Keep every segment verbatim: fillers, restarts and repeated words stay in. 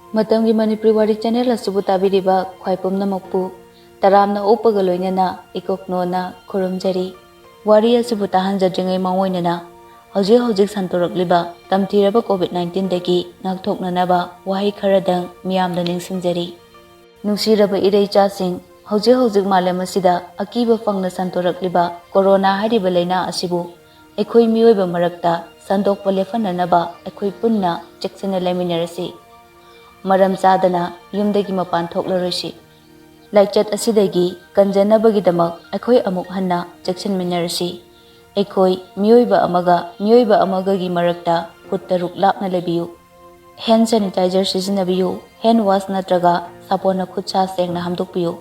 ꯃꯇꯝꯒꯤ ꯃꯅꯤꯄꯨꯔꯤ ꯋꯥꯔꯤ ꯆꯦꯅꯦꯜ ꯑꯁꯤꯕꯨ ꯇꯥꯕꯤꯔꯤꯕ ꯈ꯭ꯋꯥꯏ ꯄꯨꯝꯅꯃꯛꯄꯨ ꯇꯔꯥꯝꯅ ꯑꯣꯛꯄꯒ ꯂꯣꯏꯅꯅ ꯏꯀꯣꯛꯅꯣꯅ ꯈꯨꯔꯨꯝꯖꯔꯤ꯫ ꯋꯥꯔꯤ ꯑꯁꯤꯕꯨ ꯇꯥꯍꯟꯖꯗ꯭ꯔꯤꯉꯩ ꯃꯥꯡꯑꯣꯏꯅꯅ ꯍꯧꯖꯤꯛ ꯍꯧꯖꯤꯛ ꯁꯟꯗꯣꯔꯛꯂꯤꯕ ꯇꯝꯊꯤꯔꯕ ꯀꯣꯚꯤꯗ ꯅꯥꯏꯟꯇꯤꯟꯗꯒꯤ ꯉꯥꯛꯊꯣꯛꯅꯅꯕ ꯋꯥꯍꯩ ꯈꯔꯗꯪ ꯃꯤꯌꯥꯝꯗ ꯅꯤꯡꯁꯤꯡꯖꯔꯤ꯫ ꯅꯨꯡꯁꯤꯔꯕ ꯏꯔꯩꯆꯥꯁꯤꯡ, ꯍꯧꯖꯤꯛ ꯍꯧꯖꯤꯛ ꯃꯥꯂꯦꯝ ꯑꯁꯤꯗ ꯑꯀꯤꯕ ꯐꯪꯅ ꯁꯟꯗꯣꯔꯛꯂꯤꯕ ꯀꯣꯔꯣꯅꯥ ꯍꯥꯏꯔꯤꯕ ꯂꯥꯏꯅꯥ ꯑꯁꯤꯕꯨ ꯑꯩꯈꯣꯏ ꯃꯤꯑꯣꯏꯕ ꯃꯔꯛꯇ ꯁꯟꯗꯣꯛꯄ ꯂꯦꯞꯍꯟꯅꯅꯕ ꯑꯩꯈꯣꯏ ꯄꯨꯟꯅ ꯆꯦꯛꯁꯤꯟꯅ ꯂꯩꯃꯤꯟꯅꯔꯁꯤ꯫ ꯃꯔꯝ ꯆꯥꯗꯅ ꯌꯨꯝꯗꯒꯤ ꯃꯄꯥꯟ ꯊꯣꯛꯂꯔꯣꯏꯁꯤ꯫ ꯂꯥꯏꯆꯠ ꯑꯁꯤꯗꯒꯤ ꯀꯟꯖꯅꯕꯒꯤꯗꯃꯛ ꯑꯩꯈꯣꯏ ꯑꯃꯨꯛ ꯍꯟꯅ ꯆꯦꯛꯁꯤꯟꯃꯤꯟꯅꯔꯁꯤ꯫ ꯑꯩꯈꯣꯏ ꯃꯤꯑꯣꯏꯕ ꯑꯃꯒ ꯃꯤꯑꯣꯏꯕ ꯑꯃꯒꯒꯤ ꯃꯔꯛꯇ ꯐꯨꯠ ꯇꯔꯨꯛ ꯂꯥꯞꯅ ꯂꯩꯕꯤꯌꯨ꯫ ꯍꯦꯟ ꯁꯦꯅꯤꯇꯥꯏꯖꯔ ꯁꯤꯖꯤꯟꯅꯕꯤꯌꯨ꯫ ꯍꯦꯟ ꯋꯥꯁ ꯅꯠꯇ꯭ꯔꯒ ꯁꯥꯄꯣꯟꯅ ꯈꯨꯠ ꯁꯥ ꯁꯦꯡꯅ ꯍꯥꯝꯗꯣꯛꯄꯤꯌꯨ꯫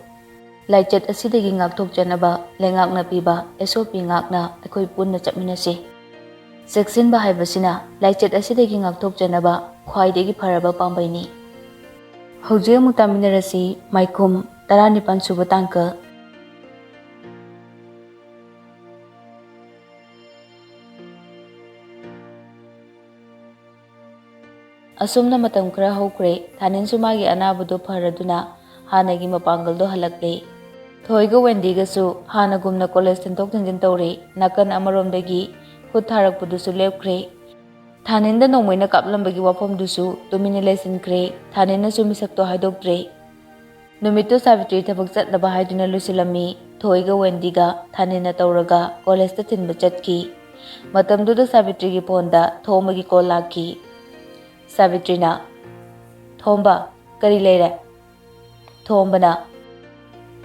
ꯂꯥꯏꯆꯠ ꯑꯁꯤꯗꯒꯤ ꯉꯥꯛꯊꯣꯛꯆꯅꯕ ꯂꯩꯉꯥꯛꯅ ꯄꯤꯕ ꯑꯦꯁ ꯑꯣ ꯄꯤ ꯉꯥꯛꯅ ꯑꯩꯈꯣꯏ ꯄꯨꯟꯅ ꯆꯠꯃꯤꯟꯅꯁꯤ꯫ ꯆꯦꯛꯁꯤꯟꯕ ꯍꯥꯏꯕꯁꯤꯅ ꯂꯥꯏꯆꯠ ꯑꯁꯤꯗꯒꯤ ꯉꯥꯛꯊꯣꯛꯆꯅꯕ ꯈ꯭ꯋꯥꯏꯗꯒꯤ ꯐꯔꯕ ꯄꯥꯝꯕꯩꯅꯤ꯫ ꯍꯧꯖꯤꯛ ꯑꯃꯨꯛ ꯇꯥꯃꯤꯟꯅꯔꯁꯤ ꯃꯥꯏꯈꯨꯝ ꯇꯔꯥꯅꯤꯄꯥꯟ ꯁꯨꯕ ꯇꯥꯡꯀꯛ꯫ ꯑꯁꯨꯝꯅ ꯃꯇꯝ ꯈꯔ ꯍꯧꯈ꯭ꯔꯦ꯫ ꯊꯥꯅꯤꯟꯁꯨ ꯃꯥꯒꯤ ꯑꯅꯥꯕꯗꯨ ꯐꯔꯗꯨꯅ ꯍꯥꯟꯅꯒꯤ ꯃꯄꯥꯡꯒꯜꯗꯣ ꯍꯜꯂꯛꯂꯦ꯫ ꯊꯣꯏꯒ ꯋꯦꯟꯗꯤꯒꯁꯨ ꯍꯥꯟꯅꯒꯨꯝꯅ ꯀꯣꯂꯦꯖ ꯊꯤꯟꯗꯣꯛ ꯊꯤꯟꯖꯤꯟ ꯇꯧꯔꯦ꯫ ꯅꯥꯀꯟ ꯑꯃꯔꯣꯝꯗꯒꯤ ꯈꯨꯠ ꯊꯥꯔꯛꯄꯗꯨꯁꯨ ꯂꯦꯞꯈ꯭ꯔꯦ꯫ ꯊꯥꯅꯤꯟꯗ ꯅꯣꯡꯃꯩꯅ ꯀꯥꯞꯂꯝꯕꯒꯤ ꯋꯥꯐꯝꯗꯨꯁꯨ ꯇꯨꯃꯤꯟꯅ ꯂꯩꯁꯤꯟꯈ꯭ꯔꯦ꯫ ꯊꯥꯅꯤꯟꯅꯁꯨ ꯃꯤꯁꯛꯇꯣ ꯍꯥꯏꯗꯣꯛꯇ꯭ꯔꯦ꯫ ꯅꯨꯃꯤꯠꯇꯨ ꯁꯥꯕꯤꯇ꯭ꯔꯤ ꯊꯕꯛ ꯆꯠꯅꯕ ꯍꯥꯏꯗꯨꯅ ꯂꯣꯏꯁꯤꯜꯂꯝꯃꯤ꯫ ꯊꯣꯏꯒ ꯋꯦꯟꯗꯤꯒ ꯊꯥꯅꯤꯟꯅ ꯇꯧꯔꯒ ꯀꯣꯂꯦꯖꯇ ꯊꯤꯟꯕ ꯆꯠꯈꯤ꯫ ꯃꯇꯝꯗꯨꯗ ꯁꯥꯕꯤꯇ꯭ꯔꯤꯒꯤ ꯐꯣꯟꯗ ꯊꯣꯝꯕꯒꯤ ꯀꯣꯜ ꯂꯥꯛꯈꯤ꯫ ꯁꯥꯕꯤꯇ꯭ꯔꯤꯅ, "ꯊꯣꯝꯕ, ꯀꯔꯤ ꯂꯩꯔꯦ?" ꯊꯣꯝꯕꯅ,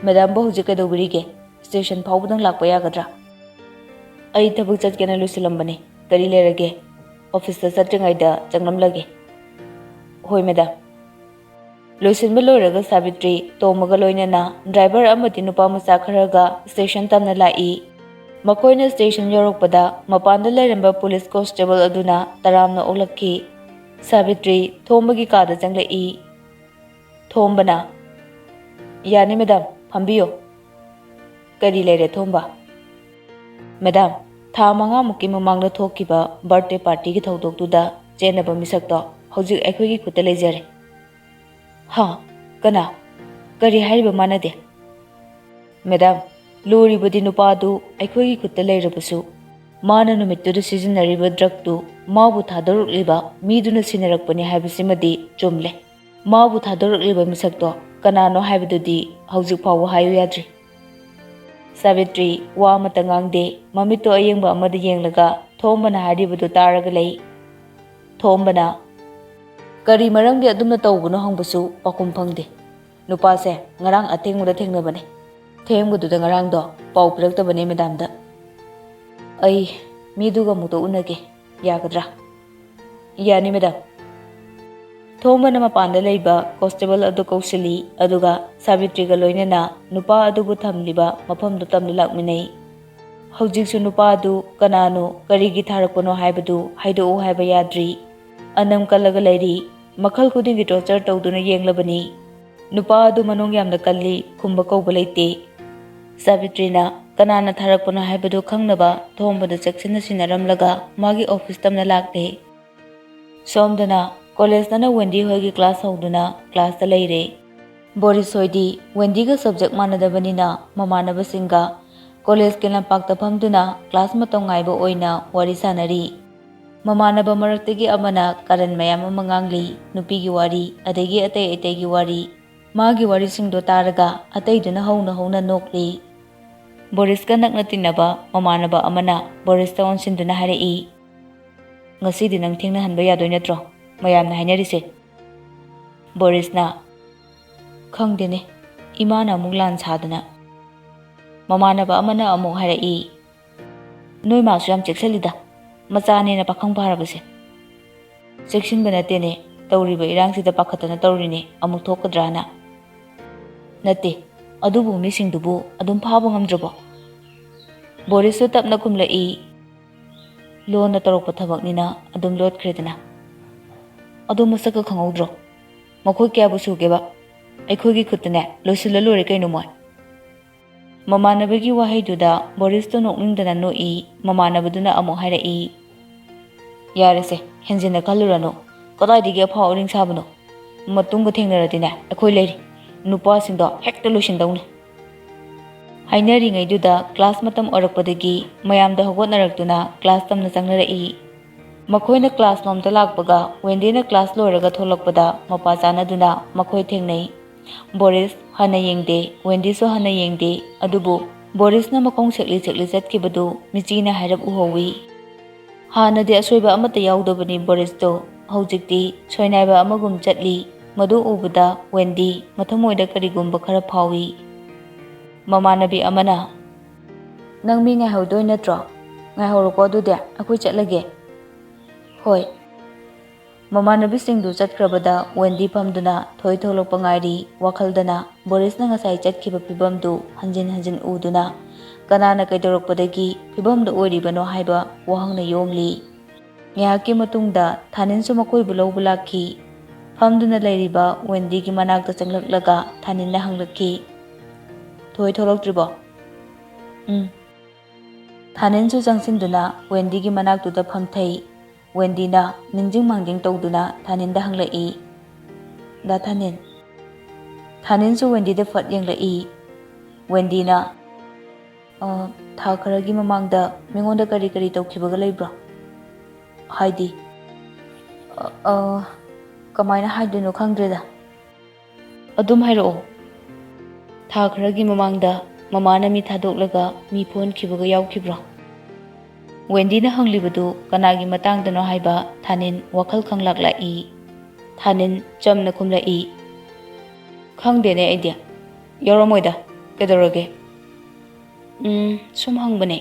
"ꯃꯦꯗꯥꯝꯕꯨ ꯍꯧꯖꯤꯛ ꯀꯩꯗꯧꯕꯤꯔꯤꯒꯦ? ꯁ꯭ꯇꯦꯁꯟ ꯐꯥꯎꯕꯗꯪ ꯂꯥꯛꯄ ꯌꯥꯒꯗ꯭ꯔꯥ?" "ꯑꯩ ꯊꯕꯛ ꯆꯠꯀꯦꯅ ꯂꯣꯏꯁꯤꯜꯂꯝꯕꯅꯤ꯫ ꯀꯔꯤ ꯂꯩꯔꯒꯦ? ꯑꯣꯐꯤꯁꯇ ꯆꯠꯇ꯭ꯔꯤꯉꯩꯗ ꯆꯪꯂꯝꯂꯒꯦ꯫" "ꯍꯣꯏ, ꯃꯦꯗꯥꯝ꯫" ꯂꯣꯏꯁꯤꯟꯕ ꯂꯣꯏꯔꯒ ꯁꯥꯕꯤꯇ꯭ꯔꯤ ꯇꯣꯝꯕꯒ ꯂꯣꯏꯅꯅ ꯗ꯭ꯔꯥꯏꯚꯔ ꯑꯃꯗꯤ ꯅꯨꯄꯥ ꯃꯆꯥ ꯈꯔꯒ ꯁ꯭ꯇꯦꯁꯟ ꯇꯝꯅ ꯂꯥꯛꯏ꯫ ꯃꯈꯣꯏꯅ ꯁ꯭ꯇꯦꯁꯟ ꯌꯧꯔꯛꯄꯗ ꯃꯄꯥꯟꯗ ꯂꯩꯔꯝꯕ ꯄꯨꯂꯤꯁ ꯀꯣꯟꯁꯇꯦꯕꯜ ꯑꯗꯨꯅ ꯇꯔꯥꯝꯅ ꯑꯣꯛꯂꯛꯈꯤ꯫ ꯁꯥꯕꯤꯇ꯭ꯔꯤ ꯊꯣꯝꯕꯒꯤ ꯀꯥꯗ ꯆꯪꯂꯛꯏ꯫ ꯊꯣꯝꯕꯅ, "ꯌꯥꯅꯤ ꯃꯦꯗꯥꯝ, ꯐꯝꯕꯤꯌꯨ꯫" "ꯀꯔꯤ ꯂꯩꯔꯦ ꯊꯣꯝꯕ?" "ꯃꯦꯗꯥꯝ, ꯊꯥ ꯃꯉꯥꯃꯨꯛꯀꯤ ꯃꯃꯥꯡꯗ ꯊꯣꯛꯈꯤꯕ ꯕꯥꯔꯊꯗꯦ ꯄꯥꯔꯇꯤꯒꯤ ꯊꯧꯗꯣꯛꯇꯨꯗ ꯆꯦꯟꯅꯕ ꯃꯤꯁꯛꯇꯣ ꯍꯧꯖꯤꯛ ꯑꯩꯈꯣꯏꯒꯤ ꯈꯨꯠꯇ ꯂꯩꯖꯔꯦ꯫" ꯍꯥ? ꯀꯅꯥ? ꯀꯔꯤ ꯍꯥꯏꯔꯤꯕ ꯃꯥꯅꯗꯤ? ꯃꯦꯗꯥꯝ, ꯂꯨꯔꯤꯕꯗꯤ ꯅꯨꯄꯥꯗꯨ ꯑꯩꯈꯣꯏꯒꯤ ꯈꯨꯠꯇ ꯂꯩꯔꯕꯁꯨ, ꯃꯥꯅ ꯅꯨꯃꯤꯠꯇꯨꯗ ꯁꯤꯖꯤꯟꯅꯔꯤꯕ ꯗ꯭ꯔꯒꯇꯨ ꯃꯥꯕꯨ ꯊꯥꯗꯣꯔꯛꯂꯤꯕ ꯃꯤꯗꯨꯅ ꯁꯤꯟꯅꯔꯛꯄꯅꯤ ꯍꯥꯏꯕꯁꯤꯃꯗꯤ ꯆꯨꯝꯂꯦ꯫ ꯃꯥꯕꯨ ꯊꯥꯗꯣꯔꯛꯂꯤꯕ ꯃꯤꯁꯛꯇꯣ ꯀꯅꯥꯅꯣ ꯍꯥꯏꯕꯗꯨꯗꯤ ꯍꯧꯖꯤꯛ ꯐꯥꯎꯕ ꯍꯥꯏꯌꯨ ꯌꯥꯗ꯭ꯔꯤ꯫ ꯁꯥꯕꯤꯇ꯭ꯔꯤ ꯋꯥ ꯑꯃꯠꯇ ꯉꯥꯡꯗꯦ꯫ ꯃꯃꯤꯠꯇꯣ ꯑꯌꯦꯡꯕ ꯑꯃꯗ ꯌꯦꯡꯂꯒ ꯊꯣꯝꯕꯅ ꯍꯥꯏꯔꯤꯕꯗꯨ ꯇꯥꯔꯒ ꯂꯩ꯫ ꯊꯣꯝꯕꯅ, "ꯀꯔꯤ ꯃꯔꯝꯒꯤ ꯑꯗꯨꯝꯅ ꯇꯧꯕꯅꯣ?" ꯍꯪꯕꯁꯨ ꯄꯥꯎꯈꯨꯝ ꯐꯪꯗꯦ꯫ "ꯅꯨꯄꯥꯁꯦ ꯉꯔꯥꯡ ꯑꯊꯦꯡꯕꯗ ꯊꯦꯡꯅꯕꯅꯦ꯫ ꯊꯦꯡꯕꯗꯨꯗ ꯉꯔꯥꯡꯗꯣ ꯄꯥꯎ ꯄꯤꯔꯛꯇꯕꯅꯦ ꯃꯦꯗꯥꯝꯗ꯫ ꯑꯩ ꯃꯤꯗꯨꯒ ꯑꯃꯨꯛꯇ ꯎꯅꯒꯦ, ꯌꯥꯒꯗ꯭ꯔꯥ?" "ꯌꯥꯅꯤ ꯃꯦꯗꯥꯝ꯫" ꯊꯣꯝꯕꯅ ꯃꯄꯥꯟꯗ ꯂꯩꯕ ꯀꯣꯟꯁꯇꯦꯕꯜ ꯑꯗꯨ ꯀꯧꯁꯤꯜꯂꯤ, ꯑꯗꯨꯒ ꯁꯥꯕꯤꯇ꯭ꯔꯤꯒ ꯂꯣꯏꯅꯅ ꯅꯨꯄꯥ ꯑꯗꯨꯕꯨ ꯊꯝꯂꯤꯕ ꯃꯐꯝꯗꯨ ꯇꯝꯅ ꯂꯥꯛꯃꯤꯟꯅꯩ꯫ ꯍꯧꯖꯤꯛꯁꯨ ꯅꯨꯄꯥ ꯑꯗꯨ ꯀꯅꯥꯅꯣ, ꯀꯔꯤꯒꯤ ꯊꯥꯔꯛꯄꯅꯣ ꯍꯥꯏꯕꯗꯨ ꯍꯥꯏꯗꯣꯛꯎ ꯍꯥꯏꯕ ꯌꯥꯗ꯭ꯔꯤ꯫ ꯑꯅꯝ ꯀꯜꯂꯒ ꯂꯩꯔꯤ꯫ ꯃꯈꯜ ꯈꯨꯗꯤꯡꯒꯤ ꯇꯣꯔꯆꯔ ꯇꯧꯗꯨꯅ ꯌꯦꯡꯂꯕꯅꯤ꯫ ꯅꯨꯄꯥ ꯑꯗꯨ ꯃꯅꯨꯡ ꯌꯥꯝꯅ ꯀꯜꯂꯤ, ꯈꯨꯝꯕ ꯀꯧꯕ ꯂꯩꯇꯦ꯫ ꯁꯥꯕꯤꯇ꯭ꯔꯤꯅ ꯀꯅꯥꯅ ꯊꯥꯔꯛꯄꯅꯣ ꯍꯥꯏꯕꯗꯨ ꯈꯪꯅꯕ ꯊꯣꯝꯕꯗ ꯆꯦꯛꯁꯤꯟꯅ ꯁꯤꯟꯅꯔꯝꯂꯒ ꯃꯥꯒꯤ ꯑꯣꯐꯤꯁ ꯇꯝꯅ ꯂꯥꯛꯂꯦ꯫ ꯁꯣꯝꯗꯅ ꯀꯣꯂꯦꯖꯇꯅ ꯋꯦꯟꯗꯤ ꯍꯣꯏꯒꯤ ꯀ꯭ꯂꯥꯁ ꯍꯧꯗꯨꯅ ꯀ꯭ꯂꯥꯁꯇ ꯂꯩꯔꯦ꯫ ꯕꯣꯔꯤꯁ ꯍꯣꯏꯗꯤ ꯋꯦꯟꯗꯤꯒ ꯁꯕꯖꯦꯛ ꯃꯥꯟꯅꯗꯕꯅꯤꯅ ꯃꯃꯥꯟꯅꯕꯁꯤꯡꯒ ꯀꯣꯂꯦꯖꯀꯤ ꯂꯝꯄꯥꯛꯇ ꯐꯝꯗꯨꯅ ꯀ꯭ꯂꯥꯁ ꯃꯇꯝ ꯉꯥꯏꯕ ꯑꯣꯏꯅ ꯋꯥꯔꯤ ꯁꯥꯟꯅꯔꯤ꯫ ꯃꯃꯥꯟꯅꯕ ꯃꯔꯛꯇꯒꯤ ꯑꯃꯅ ꯀꯔꯟ ꯃꯌꯥꯝ ꯑꯃ ꯉꯥꯡꯂꯤ, ꯅꯨꯄꯤꯒꯤ ꯋꯥꯔꯤ, ꯑꯗꯒꯤ ꯑꯇꯩ ꯑꯇꯩꯒꯤ ꯋꯥꯔꯤ꯫ ꯃꯥꯒꯤ ꯋꯥꯔꯤꯁꯤꯡꯗꯣ ꯇꯥꯔꯒ ꯑꯇꯩꯗꯨꯅ ꯍꯧꯅ ꯍꯧꯅ ꯅꯣꯛꯂꯤ꯫ ꯕꯣꯔꯤꯁꯀ ꯅꯛꯅ ꯇꯤꯟꯅꯕ ꯃꯃꯥꯟꯅꯕ ꯑꯃꯅ ꯕꯣꯔꯤꯁꯇ ꯑꯣꯟꯁꯤꯟꯗꯨꯅ ꯍꯥꯏꯔꯛꯏ, "ꯉꯁꯤꯗꯤ ꯅꯪ ꯊꯦꯡꯅꯍꯟꯕ ꯌꯥꯗꯣꯏ ꯅꯠꯇ꯭ꯔꯣ ꯃꯌꯥꯝꯅ ꯍꯥꯏꯅꯔꯤꯁꯦ?" ꯕꯣꯔꯤꯁꯅ, "ꯈꯪꯗꯦꯅꯦ, ꯏꯃꯥꯅ ꯑꯃꯨꯛ ꯂꯥꯟ ꯁꯥꯗꯅ꯫" ꯃꯃꯥꯟꯅꯕ ꯑꯃꯅ ꯑꯃꯨꯛ ꯍꯥꯏꯔꯛꯏ, "ꯅꯣꯏ ꯃꯥꯁꯨ ꯌꯥꯝ ꯆꯦꯛꯁꯤꯜꯂꯤꯗ, ꯃꯆꯥꯅꯦꯅ ꯄꯥꯈꯪ ꯐꯥꯔꯕꯁꯦ꯫" "ꯆꯦꯛꯁꯤꯟꯕ ꯅꯠꯇꯦꯅꯦ, ꯇꯧꯔꯤꯕ ꯏꯔꯥꯡꯁꯤꯗ ꯄꯥꯈꯠꯇꯅ ꯇꯧꯔꯤꯅꯦ, ꯑꯃꯨꯛ ꯊꯣꯛꯀꯗ꯭ꯔꯥꯅ꯫" "ꯅꯠꯇꯦ, ꯑꯗꯨꯕꯨ ꯃꯤꯁꯤꯡꯗꯨꯕꯨ ꯑꯗꯨꯝ ꯐꯥꯕ ꯉꯝꯗ꯭ꯔꯕꯣ?" ꯕꯣꯔꯤꯁꯁꯨ ꯇꯞꯅ ꯈꯨꯝꯂꯛꯏ, "ꯂꯣꯟꯅ ꯇꯧꯔꯛꯄ ꯊꯕꯛꯅꯤꯅ ꯑꯗꯨꯝ ꯂꯣꯠꯈ꯭ꯔꯦꯗꯅ꯫" "ꯑꯗꯣ ꯃꯁꯛꯀ ꯈꯪꯍꯧꯗ꯭ꯔꯣ? ꯃꯈꯣꯏ ꯀꯌꯥꯕꯨ ꯁꯨꯒꯦꯕ? ꯑꯩꯈꯣꯏꯒꯤ ꯈꯨꯠꯇꯅꯦ ꯂꯣꯏꯁꯤꯜꯂ ꯂꯣꯏꯔꯦ ꯀꯩꯅꯣ ꯃꯣꯏ꯫" ꯃꯃꯥꯟꯅꯕꯒꯤ ꯋꯥꯍꯩꯗꯨꯗ ꯕꯣꯔꯤꯁꯇꯣ ꯅꯣꯛꯅꯤꯡꯗꯅ ꯅꯣꯛꯏ꯫ ꯃꯃꯥꯟꯅꯕꯗꯨꯅ ꯑꯃꯨꯛ ꯍꯥꯏꯔꯛꯏ, "ꯌꯥꯔꯦꯁꯦ, ꯍꯦꯟꯖꯤꯟꯅ ꯈꯜꯂꯨꯔꯅꯨ꯫ ꯀꯗꯥꯏꯗꯒꯤ ꯑꯐꯥꯎ ꯑꯔꯤꯡ ꯁꯥꯕꯅꯣ? ꯃꯇꯨꯡꯒ ꯊꯦꯡꯅꯔꯗꯤꯅꯦ, ꯑꯩꯈꯣꯏ ꯂꯩꯔꯤ, ꯅꯨꯄꯥꯁꯤꯡꯗꯣ ꯍꯦꯛꯇ ꯂꯣꯏꯁꯤꯟꯗꯧꯅꯤ꯫ ꯍꯥꯏꯅꯔꯤꯉꯩꯗꯨꯗ ꯀ꯭ꯂꯥꯁ ꯃꯇꯝ ꯑꯣꯏꯔꯛꯄꯗꯒꯤ ꯃꯌꯥꯝꯗꯣ ꯍꯧꯒꯠꯅꯔꯛꯇꯨꯅ ꯀ꯭ꯂꯥꯁ ꯇꯝꯅ ꯆꯪꯅꯔꯛꯏ꯫ ꯃꯈꯣꯏꯅ ꯀ꯭ꯂꯥꯁ ꯂꯣꯝꯗ ꯂꯥꯛꯄꯒ ꯋꯦꯟꯗꯤꯅ ꯀ꯭ꯂꯥꯁ ꯂꯣꯏꯔꯒ ꯊꯣꯛꯂꯛꯄꯗ ꯃꯄꯥ ꯆꯥꯅꯗꯨꯅ ꯃꯈꯣꯏ ꯊꯦꯡꯅꯩ꯫ ꯕꯣꯔꯤꯁ ꯍꯟꯅ ꯌꯦꯡꯗꯦ, ꯋꯦꯟꯗꯤꯁꯨ ꯍꯟꯅ ꯌꯦꯡꯗꯦ꯫ ꯑꯗꯨꯕꯨ ꯕꯣꯔꯤꯁꯅ ꯃꯈꯣꯡ ꯁꯦꯛꯂꯤ ꯁꯦꯛꯂꯤ ꯆꯠꯈꯤꯕꯗꯨ ꯃꯤꯆꯤꯅ ꯍꯥꯏꯔꯞ ꯎꯍꯧꯏ꯫ ꯍꯥꯟꯅꯗꯤ ꯑꯁꯣꯏꯕ ꯑꯃꯠꯇ ꯌꯥꯎꯗꯕꯅꯤ ꯕꯣꯔꯤꯁꯇꯣ, ꯍꯧꯖꯤꯛꯇꯤ ꯁꯣꯏꯅꯥꯏꯕ ꯑꯃꯒꯨꯝ ꯆꯠꯂꯤ꯫ ꯃꯗꯨ ꯎꯕꯗ ꯋꯦꯟꯗꯤ ꯃꯊꯃꯣꯏꯗ ꯀꯔꯤꯒꯨꯝꯕ ꯈꯔ ꯐꯥꯎꯏ꯫ ꯃꯃꯥꯟꯅꯕꯤ ꯑꯃꯅ, "ꯅꯪ ꯃꯤ ꯉꯥꯏꯍꯧꯗꯣꯏ ꯅꯠꯇ꯭ꯔꯣ? ꯉꯥꯏꯍꯧꯔꯣꯀꯣ, ꯑꯗꯨꯗꯤ ꯑꯩꯈꯣꯏ ꯆꯠꯂꯒꯦ꯫" "ꯍꯣꯏ꯫" ꯃꯃꯥꯟꯅꯕꯤꯁꯤꯡꯗꯨ ꯆꯠꯈ꯭ꯔꯕꯗ ꯋꯦꯟꯗꯤ ꯐꯝꯗꯨꯅ ꯊꯣꯏ ꯊꯣꯛꯂꯛꯄ ꯉꯥꯏꯔꯤ꯫ ꯋꯥꯈꯜꯗꯅ ꯕꯣꯔꯤꯁꯅ ꯉꯁꯥꯏ ꯆꯠꯈꯤꯕ ꯐꯤꯕꯝꯗꯨ ꯍꯟꯖꯤꯟ ꯍꯟꯖꯤꯟ ꯎꯗꯨꯅ ꯀꯅꯥꯅ ꯀꯩꯗꯧꯔꯛꯄꯗꯒꯤ ꯐꯤꯕꯝꯗ ꯑꯣꯏꯔꯤꯕꯅꯣ ꯍꯥꯏꯕ ꯋꯥꯍꯪꯅ ꯌꯣꯝꯂꯤ꯫ ꯉꯥꯏꯍꯥꯛꯀꯤ ꯃꯇꯨꯡꯗ ꯊꯥꯅꯤꯟꯁꯨ ꯃꯈꯣꯏꯕꯨ ꯂꯧꯕ ꯂꯥꯛꯈꯤ꯫ ꯐꯝꯗꯨꯅ ꯂꯩꯔꯤꯕ ꯋꯦꯟꯗꯤꯒꯤ ꯃꯅꯥꯛꯇ ꯆꯪꯂꯛꯂꯒ ꯊꯥꯅꯤꯟꯅ ꯍꯪꯂꯛꯈꯤ, "ꯊꯣꯏ ꯊꯣꯛꯂꯛꯇ꯭ꯔꯤꯕꯣ?" "ꯎꯝ꯫" ꯊꯥꯅꯤꯟꯁꯨ ꯆꯪꯁꯤꯟꯗꯨꯅ ꯋꯦꯟꯗꯤꯒꯤ ꯃꯅꯥꯛꯇꯨꯗ ꯐꯝꯊꯩ꯫ ꯋꯦꯟꯗꯤꯅ ꯅꯤꯡꯖꯤꯡ ꯃꯥꯡꯖꯤꯡ ꯇꯧꯗꯨꯅ ꯊꯥꯅꯤꯟꯗ ꯍꯪꯂꯛꯏ, "ꯗꯥ ꯊꯥꯅꯤꯟ?" ꯊꯥꯅꯤꯟꯁꯨ ꯋꯦꯟꯗꯤꯗ ꯐꯠ ꯌꯦꯡꯂꯛꯏ꯫ ꯋꯦꯟꯗꯤꯅ, "ꯑ, ꯊꯥ ꯈꯔꯒꯤ ꯃꯃꯥꯡꯗ ꯃꯤꯉꯣꯟꯗ ꯀꯔꯤ ꯀꯔꯤ ꯇꯧꯈꯤꯕꯒ ꯂꯩꯕ꯭ꯔꯣ? ꯍꯥꯏꯗꯤ, ꯑ, ꯑ, ꯀꯃꯥꯏꯅ ꯍꯥꯏꯗꯣꯏꯅꯣ ꯈꯪꯗ꯭ꯔꯦꯗ꯫" "ꯑꯗꯨꯝ ꯍꯥꯏꯔꯛꯑꯣ꯫ ꯊꯥ ꯈꯔꯒꯤ ꯃꯃꯥꯡꯗ ꯃꯃꯥꯅ ꯃꯤ ꯊꯥꯗꯣꯛꯂꯒ ꯃꯤ ꯐꯨꯍꯟꯈꯤꯕꯒ ꯌꯥꯎꯈꯤꯕ꯭ꯔꯣ?" ꯋꯦꯟꯗꯤꯅ ꯍꯪꯂꯤꯕꯗꯨ ꯀꯅꯥꯒꯤ ꯃꯇꯥꯡꯗꯅꯣ ꯍꯥꯏꯕ ꯊꯥꯅꯤꯟ ꯋꯥꯈꯜ ꯈꯪꯂꯥꯛ ꯂꯥꯛꯏ꯫ ꯊꯥꯅꯤꯟ ꯆꯝꯅ ꯈꯨꯝꯂꯛꯏ, "ꯈꯪꯗꯦꯅꯦ ꯑꯩꯗꯤ꯫ ꯌꯥꯎꯔꯝꯃꯣꯏꯗ꯫ ꯀꯩꯗꯧꯔꯒꯦ?" "ꯎꯝ, ꯁꯨꯝ ꯍꯪꯕꯅꯦ꯫"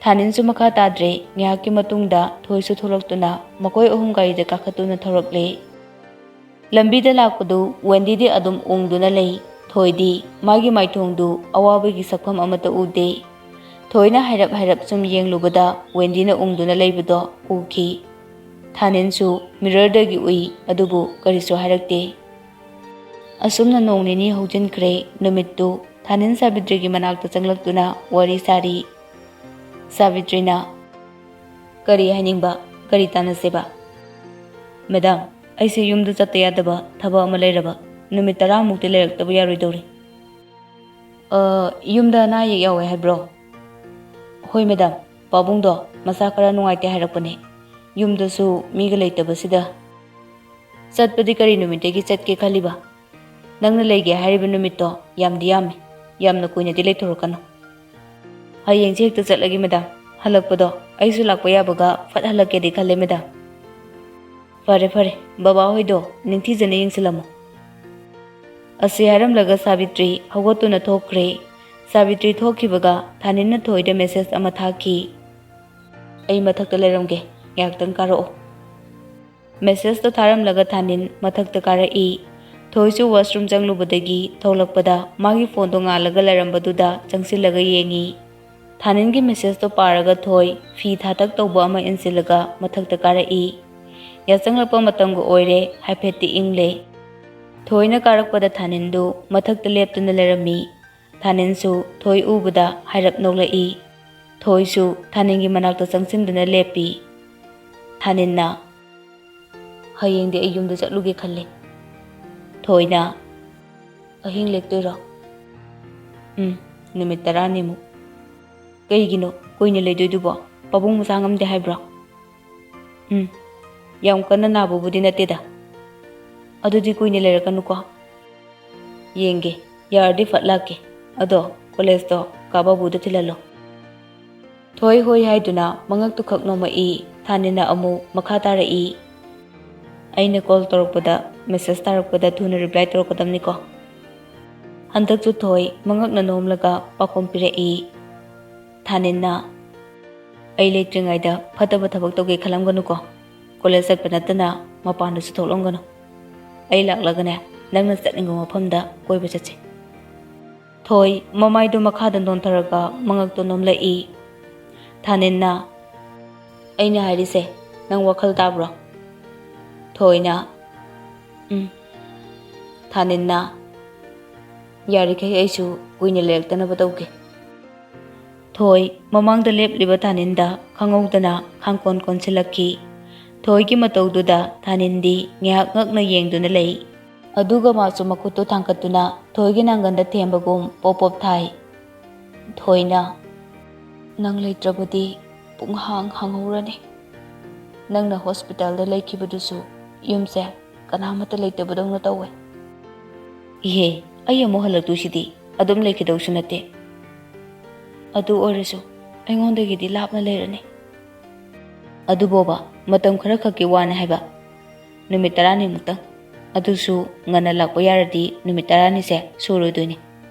ꯊꯥꯅꯤꯟꯁꯨ ꯃꯈꯥ ꯇꯥꯗ꯭ꯔꯦ꯫ ꯉꯥꯏꯍꯥꯛꯀꯤ ꯃꯇꯨꯡꯗ ꯊꯣꯏꯁꯨ ꯊꯣꯛꯂꯛꯇꯨꯅ ꯃꯈꯣꯏ ꯑꯍꯨꯝ ꯒꯥꯔꯤꯗ ꯀꯥꯈꯠꯇꯨꯅ ꯊꯧꯔꯛꯂꯦ꯫ ꯂꯝꯕꯤꯗ ꯂꯥꯛꯄꯗꯨ ꯋꯦꯟꯗꯤꯗꯤ ꯑꯗꯨꯝ ꯎꯪꯗꯨꯅ ꯂꯩ꯫ ꯊꯣꯏꯗꯤ ꯃꯥꯒꯤ ꯃꯥꯏꯊꯣꯡꯗꯨ ꯑꯋꯥꯕꯒꯤ ꯁꯛꯐꯝ ꯑꯃꯠꯇ ꯎꯗꯦ꯫ ꯊꯣꯏꯅ ꯍꯥꯏꯔꯞ ꯍꯥꯏꯔꯞ ꯁꯨꯝ ꯌꯦꯡꯂꯨꯕꯗ ꯋꯦꯟꯗꯤꯅ ꯎꯪꯗꯨꯅ ꯂꯩꯕꯗꯣ ꯎꯈꯤ꯫ ꯊꯥꯅꯤꯟꯁꯨ ꯃꯤꯔꯔꯗꯒꯤ ꯎꯏ, ꯑꯗꯨꯕꯨ ꯀꯔꯤꯁꯨ ꯍꯥꯏꯔꯛꯇꯦ꯫ ꯑꯁꯨꯝꯅ ꯅꯣꯡ ꯅꯤꯅꯤ ꯍꯧꯖꯤꯟꯈ꯭ꯔꯦ꯫ ꯅꯨꯃꯤꯠꯇꯨ ꯊꯥꯅꯤꯟ ꯁꯥꯕꯤꯇ꯭ꯔꯤꯒꯤ ꯃꯅꯥꯛꯇ ꯆꯪꯂꯛꯇꯨꯅ ꯋꯥꯔꯤ ꯁꯥꯔꯤ꯫ ꯁꯥꯕꯤꯇ꯭ꯔꯤꯅ, "ꯀꯔꯤ ꯍꯥꯏꯅꯤꯡꯕ? ꯀꯔꯤ ꯇꯥꯟꯅꯁꯦꯕ?" "ꯃꯦꯗꯥꯝ, ꯑꯩꯁꯦ ꯌꯨꯝꯗ ꯆꯠꯇ ꯌꯥꯗꯕ ꯊꯕꯛ ꯑꯃ ꯂꯩꯔꯕ꯫ ꯅꯨꯃꯤꯠ ꯇꯔꯥꯃꯨꯛꯇꯤ ꯂꯩꯔꯛꯇꯕ ꯌꯥꯔꯣꯏꯗꯧꯔꯤ꯫ "ꯑ, ꯌꯨꯝꯗ ꯑꯅꯥ ꯑꯌꯦꯛ ꯌꯥꯎꯋꯦ ꯍꯥꯏꯕ꯭ꯔꯣ?" "ꯍꯣꯏ ꯃꯦꯗꯥꯝ, ꯄꯥꯕꯨꯡꯗꯣ ꯃꯁꯥ ꯈꯔ ꯅꯨꯡꯉꯥꯏꯇꯦ ꯍꯥꯏꯔꯛꯄꯅꯦ꯫ ꯌꯨꯝꯗꯁꯨ ꯃꯤꯒ ꯂꯩꯇꯕꯁꯤꯗ꯫" "ꯆꯠꯄꯗꯤ ꯀꯔꯤ ꯅꯨꯃꯤꯠꯇꯒꯤ ꯆꯠꯀꯦ ꯈꯜꯂꯤꯕ? ꯅꯪꯅ ꯂꯩꯒꯦ ꯍꯥꯏꯔꯤꯕ ꯅꯨꯃꯤꯠꯇꯣ ꯌꯥꯝꯗꯤ ꯌꯥꯝꯃꯤ꯫ ꯌꯥꯝꯅ ꯀꯨꯏꯅꯗꯤ ꯂꯩꯊꯣꯔꯛꯀꯅꯨ꯫" "ꯍꯌꯦꯡꯁꯦ ꯍꯦꯛꯇ ꯆꯠꯂꯒꯦ ꯃꯦꯗꯥꯝ꯫ ꯍꯜꯂꯛꯄꯗꯣ ꯑꯩꯁꯨ ꯂꯥꯛꯄ ꯌꯥꯕꯒ ꯐꯠ ꯍꯜꯂꯛꯀꯦꯗꯤ ꯈꯜꯂꯦ ꯃꯦꯗꯥꯝ꯫" "ꯐꯔꯦ ꯐꯔꯦ, ꯕꯕꯥ ꯍꯣꯏꯗꯣ ꯅꯤꯡꯊꯤꯖꯅ ꯌꯦꯡꯁꯤꯜꯂꯝꯃꯣ꯫" ꯑꯁꯤ ꯍꯥꯏꯔꯝꯂꯒ ꯁꯥꯕꯤꯇ꯭ꯔꯤ ꯍꯧꯒꯠꯇꯨꯅ ꯊꯣꯛꯈ꯭ꯔꯦ꯫ ꯁꯥꯕꯤꯇ꯭ꯔꯤ ꯊꯣꯛꯈꯤꯕꯒ ꯊꯥꯅꯤꯟꯅ ꯊꯣꯏꯗ ꯃꯦꯁꯦꯖ ꯑꯃ ꯊꯥꯈꯤ꯫ "ꯑꯩ ꯃꯊꯛꯇ ꯂꯩꯔꯝꯒꯦ, ꯉꯥꯏꯍꯥꯛꯇꯪ ꯀꯥꯔꯛꯑꯣ꯫" ꯃꯦꯁꯦꯖꯇꯣ ꯊꯥꯔꯝꯂꯒ ꯊꯥꯅꯤꯟ ꯃꯊꯛꯇ ꯀꯥꯔꯛꯏ꯫ ꯊꯣꯏꯁꯨ ꯋꯥꯁꯔꯨꯝ ꯆꯪꯂꯨꯕꯗꯒꯤ ꯊꯣꯛꯂꯛꯄꯗ ꯃꯥꯒꯤ ꯐꯣꯟꯗꯣ ꯉꯥꯜꯂꯒ ꯂꯩꯔꯝꯕꯗꯨꯗ ꯆꯪꯁꯤꯜꯂꯒ ꯌꯦꯡꯉꯤ꯫ ꯊꯥꯅꯤꯟꯒꯤ ꯃꯦꯁꯦꯖꯇꯣ ꯄꯥꯔꯒ ꯊꯣꯏ ꯐꯤ ꯊꯥꯇꯛ ꯇꯧꯕ ꯑꯃ ꯏꯟꯁꯤꯜꯂꯒ ꯃꯊꯛꯇ ꯀꯥꯔꯛꯏ꯫ ꯌꯥꯆꯪꯂꯛꯄ ꯃꯇꯝꯒ ꯑꯣꯏꯔꯦ, ꯍꯥꯏꯐꯦꯠꯇꯤ ꯏꯪꯂꯦ꯫ ꯊꯣꯏꯅ ꯀꯥꯔꯛꯄꯗ ꯊꯥꯅꯤꯟꯗꯨ ꯃꯊꯛꯇ ꯂꯦꯞꯇꯨꯅ ꯂꯩꯔꯝꯃꯤ꯫ ꯊꯥꯅꯤꯟꯁꯨ ꯊꯣꯏ ꯎꯕꯗ ꯍꯥꯏꯔꯞ ꯅꯣꯛꯂꯛꯏ꯫ ꯊꯣꯏꯁꯨ ꯊꯥꯅꯤꯟꯒꯤ ꯃꯅꯥꯛꯇ ꯆꯪꯁꯤꯟꯗꯨꯅ ꯂꯦꯞꯄꯤ꯫ ꯊꯥꯅꯤꯟꯅ, "ꯍꯌꯦꯡꯗꯤ ꯑꯩ ꯌꯨꯝꯗ ꯆꯠꯂꯨꯒꯦ ꯈꯜꯂꯦ꯫" ꯊꯣꯏꯅ, "ꯑꯍꯤꯡ ꯂꯦꯛꯇꯣꯏꯔꯣ?" "ꯎꯝ, ꯅꯨꯃꯤꯠ ꯇꯔꯥꯅꯤꯃꯨꯛ꯫" "ꯀꯩꯒꯤꯅꯣ ꯀꯨꯏꯅ ꯂꯩꯗꯣꯏꯗꯨꯕꯣ? ꯄꯥꯕꯨꯡ ꯃꯁꯥ ꯉꯝꯗꯦ ꯍꯥꯏꯕ꯭ꯔꯣ?" "ꯎꯝ, ꯌꯥꯝ ꯀꯟꯅ ꯅꯥꯕꯕꯨꯗꯤ ꯅꯠꯇꯦꯗ꯫" "ꯑꯗꯨꯗꯤ ꯀꯨꯏꯅ ꯂꯩꯔꯛꯀꯅꯨꯀꯣ꯫" "ꯌꯦꯡꯒꯦ, ꯌꯥꯔꯗꯤ ꯐꯠ ꯂꯥꯛꯀꯦ꯫ ꯑꯗꯣ ꯀꯣꯂꯦꯖꯇꯣ ꯀꯥ ꯕꯥꯕꯨꯗ ꯊꯤꯜꯍꯜꯂꯣ꯫" ꯊꯣꯏ ꯍꯣꯏ ꯍꯥꯏꯗꯨꯅ ꯃꯉꯛꯇꯨ ꯈꯛ ꯅꯣꯝꯃꯛꯏ꯫ ꯊꯥꯅꯤꯟꯅ ꯑꯃꯨꯛ ꯃꯈꯥ ꯇꯥꯔꯛꯏ꯫ "ꯑꯩꯅ ꯀꯣꯜ ꯇꯧꯔꯛꯄꯗ, ꯃꯦꯁꯦꯖ ꯊꯥꯔꯛꯄꯗ ꯊꯨꯅ ꯔꯤꯄ꯭ꯂꯥꯏ ꯇꯧꯔꯛꯀꯗꯕꯅꯤꯀꯣ꯫ ꯍꯟꯗꯛꯁꯨ ꯊꯣꯏ ꯃꯉꯛꯅ ꯅꯣꯝꯂꯒ ꯄꯥꯎꯈꯨꯝ ꯄꯤꯔꯛꯏ꯫" ꯊꯥꯅꯤꯟꯅ, "ꯑꯩ ꯂꯩꯇ꯭ꯔꯤꯉꯩꯗ ꯐꯠꯇꯕ ꯊꯕꯛ ꯇꯧꯒꯦ ꯈꯜꯂꯝꯒꯅꯨꯀꯣ꯫ ꯀꯣꯂꯦꯖ ꯆꯠꯄ ꯅꯠꯇꯅ ꯃꯄꯥꯟꯗꯁꯨ ꯊꯣꯛꯂꯝꯒꯅꯨ꯫ ꯑꯩ ꯂꯥꯛꯂꯒꯅꯦ, ꯅꯪꯅ ꯆꯠꯅꯤꯡꯕ ꯃꯐꯝꯗ ꯀꯣꯏꯕ ꯆꯠꯁꯤ꯫" ꯊꯣꯏ ꯃꯃꯥꯏꯗꯨ ꯃꯈꯥꯗ ꯅꯣꯟꯊꯔꯒ ꯃꯉꯛꯇꯨ ꯅꯣꯝꯂꯛꯏ꯫ ꯊꯥꯅꯤꯟꯅ, "ꯑꯩꯅ ꯍꯥꯏꯔꯤꯁꯦ ꯅꯪ ꯋꯥꯈꯜ ꯇꯥꯕ꯭ꯔꯣ?" ꯊꯣꯏꯅ, "ꯎꯝ꯫" ꯊꯥꯅꯤꯟꯅ, "ꯌꯥꯔꯤꯈꯩ ꯑꯩꯁꯨ ꯀꯨꯏꯅ ꯂꯩꯔꯛꯇꯅꯕ ꯇꯧꯒꯦ꯫" ꯊꯣꯏ ꯃꯃꯥꯡꯗ ꯂꯦꯞꯂꯤꯕ ꯊꯥꯅꯤꯟꯗ ꯈꯪꯍꯧꯗꯅ ꯈꯥꯡꯀꯣꯟ ꯀꯣꯟꯁꯤꯜꯂꯛꯈꯤ꯫ ꯊꯣꯏꯒꯤ ꯃꯇꯧꯗꯨꯗ ꯊꯥꯅꯤꯟꯗꯤ ꯉꯥꯏꯍꯥꯛ ꯉꯛꯅ ꯌꯦꯡꯗꯨꯅ ꯂꯩ꯫ ꯑꯗꯨꯒ ꯃꯥꯁꯨ ꯃꯈꯨꯠꯇꯨ ꯊꯥꯡꯒꯠꯇꯨꯅ ꯊꯣꯏꯒꯤ ꯅꯥꯡꯒꯟꯗ ꯊꯦꯝꯕꯒꯨꯝ ꯄꯣꯞ ꯄꯣꯞ ꯊꯥꯏ꯫ ꯊꯣꯏꯅ, "ꯅꯪ ꯂꯩꯇ꯭ꯔꯕꯗꯤ ꯄꯨꯡꯍꯥꯡ ꯍꯥꯡꯍꯧꯔꯅꯤ꯫ ꯅꯪꯅ ꯍꯣꯁꯄꯤꯇꯥꯜꯗ ꯂꯩꯈꯤꯕꯗꯨꯁꯨ ꯌꯨꯝꯁꯦ ꯀꯅꯥꯃꯠꯇ ꯂꯩꯇꯕꯗꯧꯅ ꯇꯧꯋꯦ꯫" "ꯏꯍꯦ, ꯑꯩ ꯑꯃꯨꯛ ꯍꯜꯂꯛꯇꯣꯏꯁꯤꯗꯤ ꯑꯗꯨꯝ ꯂꯩꯈꯤꯗꯧꯁꯨ ꯅꯠꯇꯦ꯫ ꯑꯗꯨ ꯑꯣꯏꯔꯁꯨ ꯑꯩꯉꯣꯟꯗꯒꯤꯗꯤ ꯂꯥꯞꯅ ꯂꯩꯔꯅꯤ꯫" "ꯑꯗꯨꯕꯣꯕ, ꯃꯇꯝ ꯈꯔ ꯈꯛꯀꯤ ꯋꯥꯅꯤ ꯍꯥꯏꯕ, ꯅꯨꯃꯤꯠ ꯇꯔꯥꯅꯤꯃꯨꯛꯇꯪ꯫ ꯑꯗꯨꯁꯨ ꯉꯟꯅ ꯂꯥꯛꯄ ꯌꯥꯔꯗꯤ ꯅꯨꯃꯤꯠ ꯇꯔꯥꯅꯤꯁꯦ ꯁꯨꯔꯣꯏꯗꯣꯏꯅꯤ꯫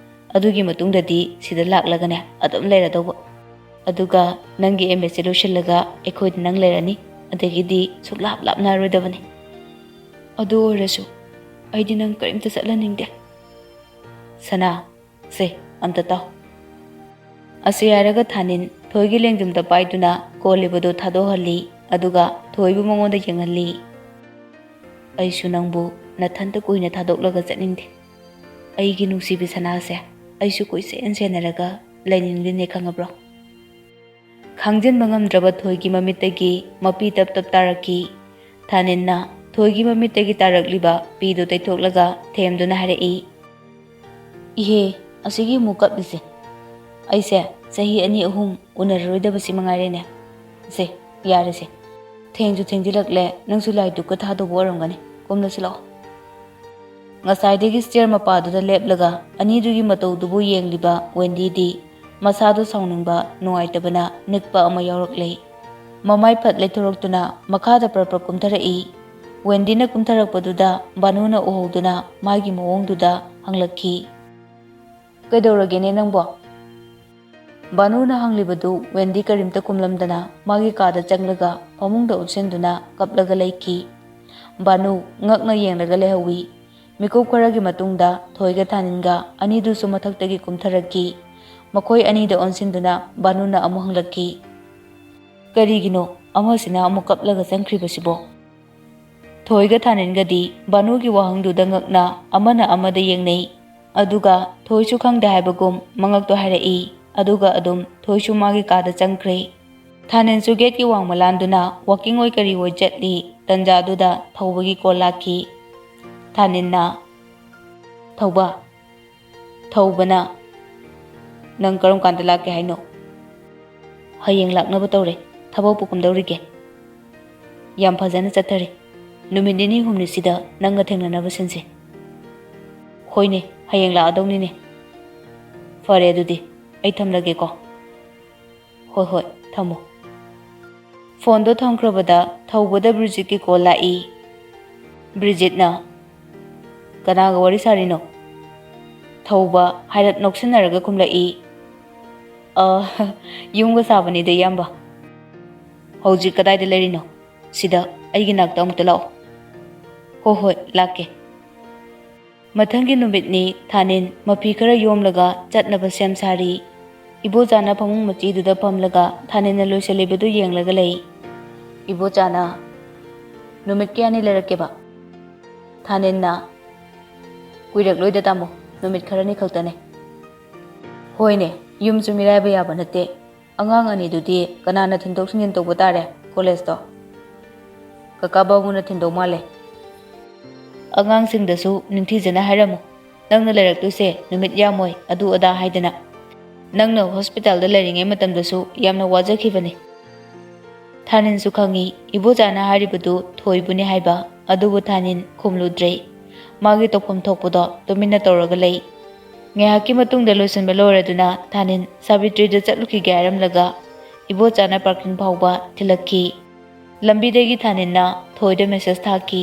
ꯑꯗꯨꯒꯤ ꯃꯇꯨꯡꯗꯗꯤ ꯁꯤꯗ ꯂꯥꯛꯂꯒꯅꯦ ꯑꯗꯨꯝ ꯂꯩꯔꯗꯧꯕ꯫ ꯑꯗꯨꯒ ꯅꯪꯒꯤ ꯑꯦꯝ ꯑꯦꯁꯁꯦ ꯂꯣꯏꯁꯤꯜꯂꯒ ꯑꯩꯈꯣꯏꯗ ꯅꯪ ꯂꯩꯔꯅꯤ, ꯑꯗꯒꯤꯗꯤ ꯁꯨꯛꯂꯥꯞ ꯂꯥꯞꯅꯔꯣꯏꯗꯕꯅꯤ꯫ ꯑꯗꯨ ꯑꯣꯏꯔꯁꯨ ꯑꯩꯗꯤ ꯅꯪ ꯀꯔꯤꯝꯇ ꯆꯠꯍꯟꯅꯤꯡꯗꯦ꯫" "ꯁꯅꯥ, ꯁꯦ, ꯑꯝꯇ ꯇꯥꯎ꯫" ꯑꯁꯤ ꯍꯥꯏꯔꯒ ꯊꯥꯅꯤꯟ ꯊꯣꯏꯒꯤ ꯂꯦꯡꯖꯨꯝꯗ ꯄꯥꯏꯗꯨꯅ ꯀꯣꯜꯂꯤꯕꯗꯨ ꯊꯥꯗꯣꯛꯍꯜꯂꯤ, ꯑꯗꯨꯒ ꯊꯣꯏꯕꯨ ꯃꯉꯣꯟꯗ ꯌꯦꯡꯍꯜꯂꯤ꯫ "ꯑꯩꯁꯨ ꯅꯪꯕꯨ ꯅꯊꯟꯇ ꯀꯨꯏꯅ ꯊꯥꯗꯣꯛꯂꯒ ꯆꯠꯅꯤꯡꯗꯦ꯫ ꯑꯩꯒꯤ ꯅꯨꯡꯁꯤꯕꯤ ꯁꯅꯥꯁꯦ, ꯑꯩꯁꯨ ꯀꯣꯏꯁꯦꯟ ꯁꯦꯟꯅꯔꯒ ꯂꯩꯅꯤꯡꯂꯤꯅꯦ, ꯈꯪꯉꯕ꯭ꯔꯣ?" ꯈꯥꯡꯖꯤꯟꯕ ꯉꯝꯗ꯭ꯔꯕ ꯊꯣꯏꯒꯤ ꯃꯃꯤꯠꯇꯒꯤ ꯃꯄꯤ ꯇꯞ ꯇꯞ ꯇꯥꯔꯛꯈꯤ꯫ ꯊꯥꯅꯤꯟꯅ ꯊꯣꯏꯒꯤ ꯃꯃꯤꯠꯇꯒꯤ ꯇꯥꯔꯛꯂꯤꯕ ꯄꯤꯗꯨ ꯇꯩꯊꯣꯛꯂꯒ ꯊꯦꯝꯗꯨꯅ ꯍꯥꯏꯔꯛꯏ, "ꯏꯍꯦ, ꯑꯁꯤꯒꯤ ꯑꯃꯨꯛ ꯀꯞꯂꯤꯁꯦ꯫ ꯑꯩꯁꯦ ꯆꯍꯤ ꯑꯅꯤ ꯑꯍꯨꯝ ꯎꯅꯔꯔꯣꯏꯗꯕꯁꯤ ꯃꯉꯥꯏꯔꯦꯅꯦ꯫ ꯁꯦ, ꯌꯥꯔꯦꯁꯦ꯫ ꯊꯦꯡꯁꯨ ꯊꯦꯡꯖꯤꯜꯂꯛꯂꯦ, ꯅꯪꯁꯨ ꯂꯥꯏ ꯙꯨꯛꯀ ꯊꯥꯗꯧꯕ ꯑꯣꯏꯔꯝꯒꯅꯤ꯫ ꯀꯨꯝꯂꯁꯤ ꯂꯥꯛꯑꯣ꯫" ꯉꯁꯥꯏꯗꯒꯤ ꯁ꯭ꯇꯦꯌꯔ ꯃꯄꯥꯗꯨꯗ ꯂꯦꯞꯂꯒ ꯑꯅꯤꯗꯨꯒꯤ ꯃꯇꯧꯗꯨꯕꯨ ꯌꯦꯡꯂꯤꯕ ꯋꯦꯟꯗꯤꯗꯤ ꯃꯁꯥꯗꯨ ꯁꯥꯎꯅꯤꯡꯕ, ꯅꯨꯡꯉꯥꯏꯇꯕꯅ ꯅꯤꯛꯄ ꯑꯃ ꯌꯥꯎꯔꯛꯂꯦ꯫ ꯃꯃꯥꯏ ꯐꯠ ꯂꯩꯊꯣꯔꯛꯇꯨꯅ ꯃꯈꯥꯗ ꯄ꯭ꯔꯞ ꯄ꯭ꯔꯞ ꯀꯨꯝꯊꯔꯛꯏ꯫ ꯋꯦꯟꯗꯤꯅ ꯀꯨꯝꯊꯔꯛꯄꯗꯨꯗ ꯚꯥꯅꯨꯅ ꯎꯍꯧꯗꯨꯅ ꯃꯥꯒꯤ ꯃꯑꯣꯡꯗꯨꯗ ꯍꯪꯂꯛꯈꯤ, "ꯀꯩꯗꯧꯔꯒꯦꯅꯦ ꯅꯪꯕꯣ?" ꯚꯥꯅꯨꯅ ꯍꯪꯂꯤꯕꯗꯨ ꯋꯦꯟꯗꯤ ꯀꯔꯤꯝꯇ ꯈꯨꯝꯂꯝꯗꯅ ꯃꯥꯒꯤ ꯀꯥꯗ ꯆꯪꯂꯒ ꯐꯃꯨꯡꯗ ꯑꯣꯟꯁꯤꯟꯗꯨꯅ ꯀꯞꯂꯒ ꯂꯩꯈꯤ꯫ ꯚꯥꯅꯨ ꯉꯛꯅ ꯌꯦꯡꯂꯒ ꯂꯩꯍꯧꯏ꯫ ꯃꯤꯀꯨꯞ ꯈꯔꯒꯤ ꯃꯇꯨꯡꯗ ꯊꯣꯏꯒ ꯊꯥꯅꯤꯟꯒ ꯑꯅꯤꯗꯨꯁꯨ ꯃꯊꯛꯇꯒꯤ ꯀꯨꯝꯊꯔꯛꯈꯤ꯫ ꯃꯈꯣꯏ ꯑꯅꯤꯗ ꯑꯣꯟꯁꯤꯟꯗꯨꯅ ꯚꯥꯅꯨꯅ ꯑꯃꯨꯛ ꯍꯪꯂꯛꯈꯤ, "ꯀꯔꯤꯒꯤꯅꯣ ꯑꯃꯁꯤꯅ ꯑꯃꯨꯛ ꯀꯞꯂꯒ ꯆꯪꯈ꯭ꯔꯤꯕꯁꯤꯕꯣ?" ꯊꯣꯏꯒ ꯊꯥꯅꯤꯟꯒꯗꯤ ꯚꯥꯅꯨꯒꯤ ꯋꯥꯍꯪꯗꯨꯗ ꯉꯛꯅ ꯑꯃꯅ ꯑꯃꯗ ꯌꯦꯡꯅꯩ꯫ ꯑꯗꯨꯒ ꯊꯣꯏꯁꯨ ꯈꯪꯗꯦ ꯍꯥꯏꯕꯒꯨꯝ ꯃꯉꯛꯇꯣ ꯍꯥꯏꯔꯛꯏ꯫ ꯑꯗꯨꯒ ꯑꯗꯨꯝ ꯊꯣꯏꯁꯨ ꯃꯥꯒꯤ ꯀꯥꯗ ꯆꯪꯈ꯭ꯔꯦ꯫ ꯊꯥꯅꯤꯟꯁꯨ ꯒꯦꯠꯀꯤ ꯋꯥꯡꯃ ꯂꯥꯟꯗꯨꯅ ꯋꯥꯀꯤꯡ ꯑꯣꯏ ꯀꯔꯤ ꯑꯣꯏ ꯆꯠꯂꯤ꯫ ꯇꯟꯖꯥꯗꯨꯗ ꯊꯧꯕꯒꯤ ꯀꯣꯜ ꯂꯥꯛꯈꯤ꯫ ꯊꯥꯅꯤꯟꯅ, "ꯊꯧꯕ"꯫ ꯊꯧꯕꯅ, "ꯅꯪ ꯀꯔꯝ ꯀꯥꯟꯗ ꯂꯥꯛꯀꯦ ꯍꯥꯏꯅꯣ?" "ꯍꯌꯦꯡ ꯂꯥꯛꯅꯕ ꯇꯧꯔꯦ꯫ ꯊꯕꯛꯄꯨ ꯀꯝꯗꯧꯔꯤꯒꯦ?" "ꯌꯥꯝ ꯐꯖꯅ ꯆꯠꯊꯔꯤ꯫ ꯅꯨꯃꯤꯠ ꯅꯤꯅꯤ ꯍꯨꯝꯅꯤꯁꯤꯗ ꯅꯪꯒ ꯊꯦꯡꯅꯅꯕ ꯁꯤꯟꯁꯦ꯫" "ꯍꯣꯏꯅꯦ, ꯍꯌꯦꯡ ꯂꯥꯛꯑꯗꯧꯅꯤꯅꯦ꯫" "ꯐꯔꯦ ꯑꯗꯨꯗꯤ, ꯑꯩ ꯊꯝꯂꯒꯦꯀꯣ꯫" "ꯍꯣꯏ ꯍꯣꯏ, ꯊꯝꯃꯣ꯫" ꯐꯣꯟꯗꯣ ꯊꯝꯈ꯭ꯔꯕꯗ ꯊꯧꯕꯗ ꯕ꯭ꯔꯤꯖꯤꯠꯀꯤ ꯀꯣꯜ ꯂꯥꯛꯏ꯫ ꯕ꯭ꯔꯤꯖꯤꯠꯅ, "ꯀꯅꯥꯒ ꯋꯥꯔꯤ ꯁꯥꯔꯤꯅꯣ?" ꯊꯧꯕ ꯍꯥꯏꯔꯞ ꯅꯣꯛꯁꯤꯟꯅꯔꯒ ꯈꯨꯝꯂꯛꯏ, "ꯑ, ꯌꯨꯝꯒ ꯁꯥꯕꯅꯤꯗ ꯏꯌꯥꯝꯕ꯫" "ꯍꯧꯖꯤꯛ ꯀꯗꯥꯏꯗ ꯂꯩꯔꯤꯅꯣ?" "ꯁꯤꯗ, ꯑꯩꯒꯤ ꯅꯥꯛꯇ ꯑꯃꯨꯛꯇ ꯂꯥꯛꯑꯣ꯫" "ꯍꯣ ꯍꯣꯏ, ꯂꯥꯛꯀꯦ꯫" ꯃꯊꯪꯒꯤ ꯅꯨꯃꯤꯠꯅꯤ꯫ ꯊꯥꯅꯤꯟ ꯃꯐꯤ ꯈꯔ ꯌꯣꯝꯂꯒ ꯆꯠꯅꯕ ꯁꯦꯝ ꯁꯥꯔꯤ꯫ ꯏꯕꯣꯆꯥꯅ ꯐꯃꯨꯡ ꯃꯆꯤꯗꯨꯗ ꯐꯝꯂꯒ ꯊꯥꯅꯤꯟꯅ ꯂꯣꯏꯁꯤꯜꯂꯤꯕꯗꯨ ꯌꯦꯡꯂꯒ ꯂꯩ꯫ ꯏꯕꯣꯆꯥꯅ, "ꯅꯨꯃꯤꯠ ꯀꯌꯥꯅꯤ ꯂꯩꯔꯛꯀꯦꯕ?" ꯊꯥꯅꯤꯟꯅ, "ꯀꯨꯏꯔꯛꯂꯣꯏꯗ ꯇꯥꯃꯣ, ꯅꯨꯃꯤꯠ ꯈꯔꯅꯤ ꯈꯛꯇꯅꯦ꯫" "ꯍꯣꯏꯅꯦ, ꯌꯨꯝꯁꯨ ꯃꯤꯔꯥꯏꯕ ꯌꯥꯕ ꯅꯠꯇꯦ꯫ ꯑꯉꯥꯡ ꯑꯅꯤꯗꯨꯗꯤ ꯀꯅꯥꯅ ꯊꯤꯟꯗꯣꯛ ꯊꯤꯟꯖꯤꯟ ꯇꯧꯕ ꯇꯥꯔꯦ ꯀꯣꯂꯦꯖꯇꯣ?" "ꯀꯀꯥ ꯕꯥꯕꯨꯅ ꯊꯤꯟꯗꯧ ꯃꯥꯜꯂꯦ꯫" "ꯑꯉꯥꯡꯁꯤꯡꯗꯁꯨ ꯅꯤꯡꯊꯤꯖꯅ ꯍꯥꯏꯔꯝꯃꯨ, ꯅꯪꯅ ꯂꯩꯔꯛꯇꯣꯏꯁꯦ ꯅꯨꯃꯤꯠ ꯌꯥꯝꯃꯣꯏ, ꯑꯗꯨ ꯑꯗꯥ ꯍꯥꯏꯗꯅ꯫ ꯅꯪꯅ ꯍꯣꯁꯄꯤꯇꯥꯜꯗ ꯂꯩꯔꯤꯉꯩ ꯃꯇꯝꯗꯁꯨ ꯌꯥꯝꯅ ꯋꯥꯖꯈꯤꯕꯅꯤ꯫" ꯊꯥꯅꯤꯟꯁꯨ ꯈꯪꯏ, ꯏꯕꯣꯆꯥꯅ ꯍꯥꯏꯔꯤꯕꯗꯨ ꯊꯣꯏꯕꯨꯅꯤ ꯍꯥꯏꯕ, ꯑꯗꯨꯕꯨ ꯊꯥꯅꯤꯟ ꯈꯨꯝꯂꯨꯗ꯭ꯔꯦ꯫ ꯃꯥꯒꯤ ꯇꯧꯐꯝ ꯊꯣꯛꯄꯗꯣ ꯇꯨꯃꯤꯟꯅ ꯇꯧꯔꯒ ꯂꯩ꯫ ꯉꯥꯏꯍꯥꯛꯀꯤ ꯃꯇꯨꯡꯗ ꯂꯣꯏꯁꯤꯟꯕ ꯂꯣꯏꯔꯗꯨꯅ ꯊꯥꯅꯤꯟ ꯁꯥꯕꯤꯇ꯭ꯔꯤꯗ ꯆꯠꯂꯨꯈꯤꯒꯦ ꯍꯥꯏꯔꯝꯂꯒ ꯏꯕꯣꯆꯥꯅ ꯄꯥꯔꯀꯤꯡ ꯐꯥꯎꯕ ꯊꯤꯜꯂꯛꯈꯤ꯫ ꯂꯝꯕꯤꯗꯒꯤ ꯊꯥꯅꯤꯟꯅ ꯊꯣꯏꯗ ꯃꯦꯁꯦꯖ ꯊꯥꯈꯤ,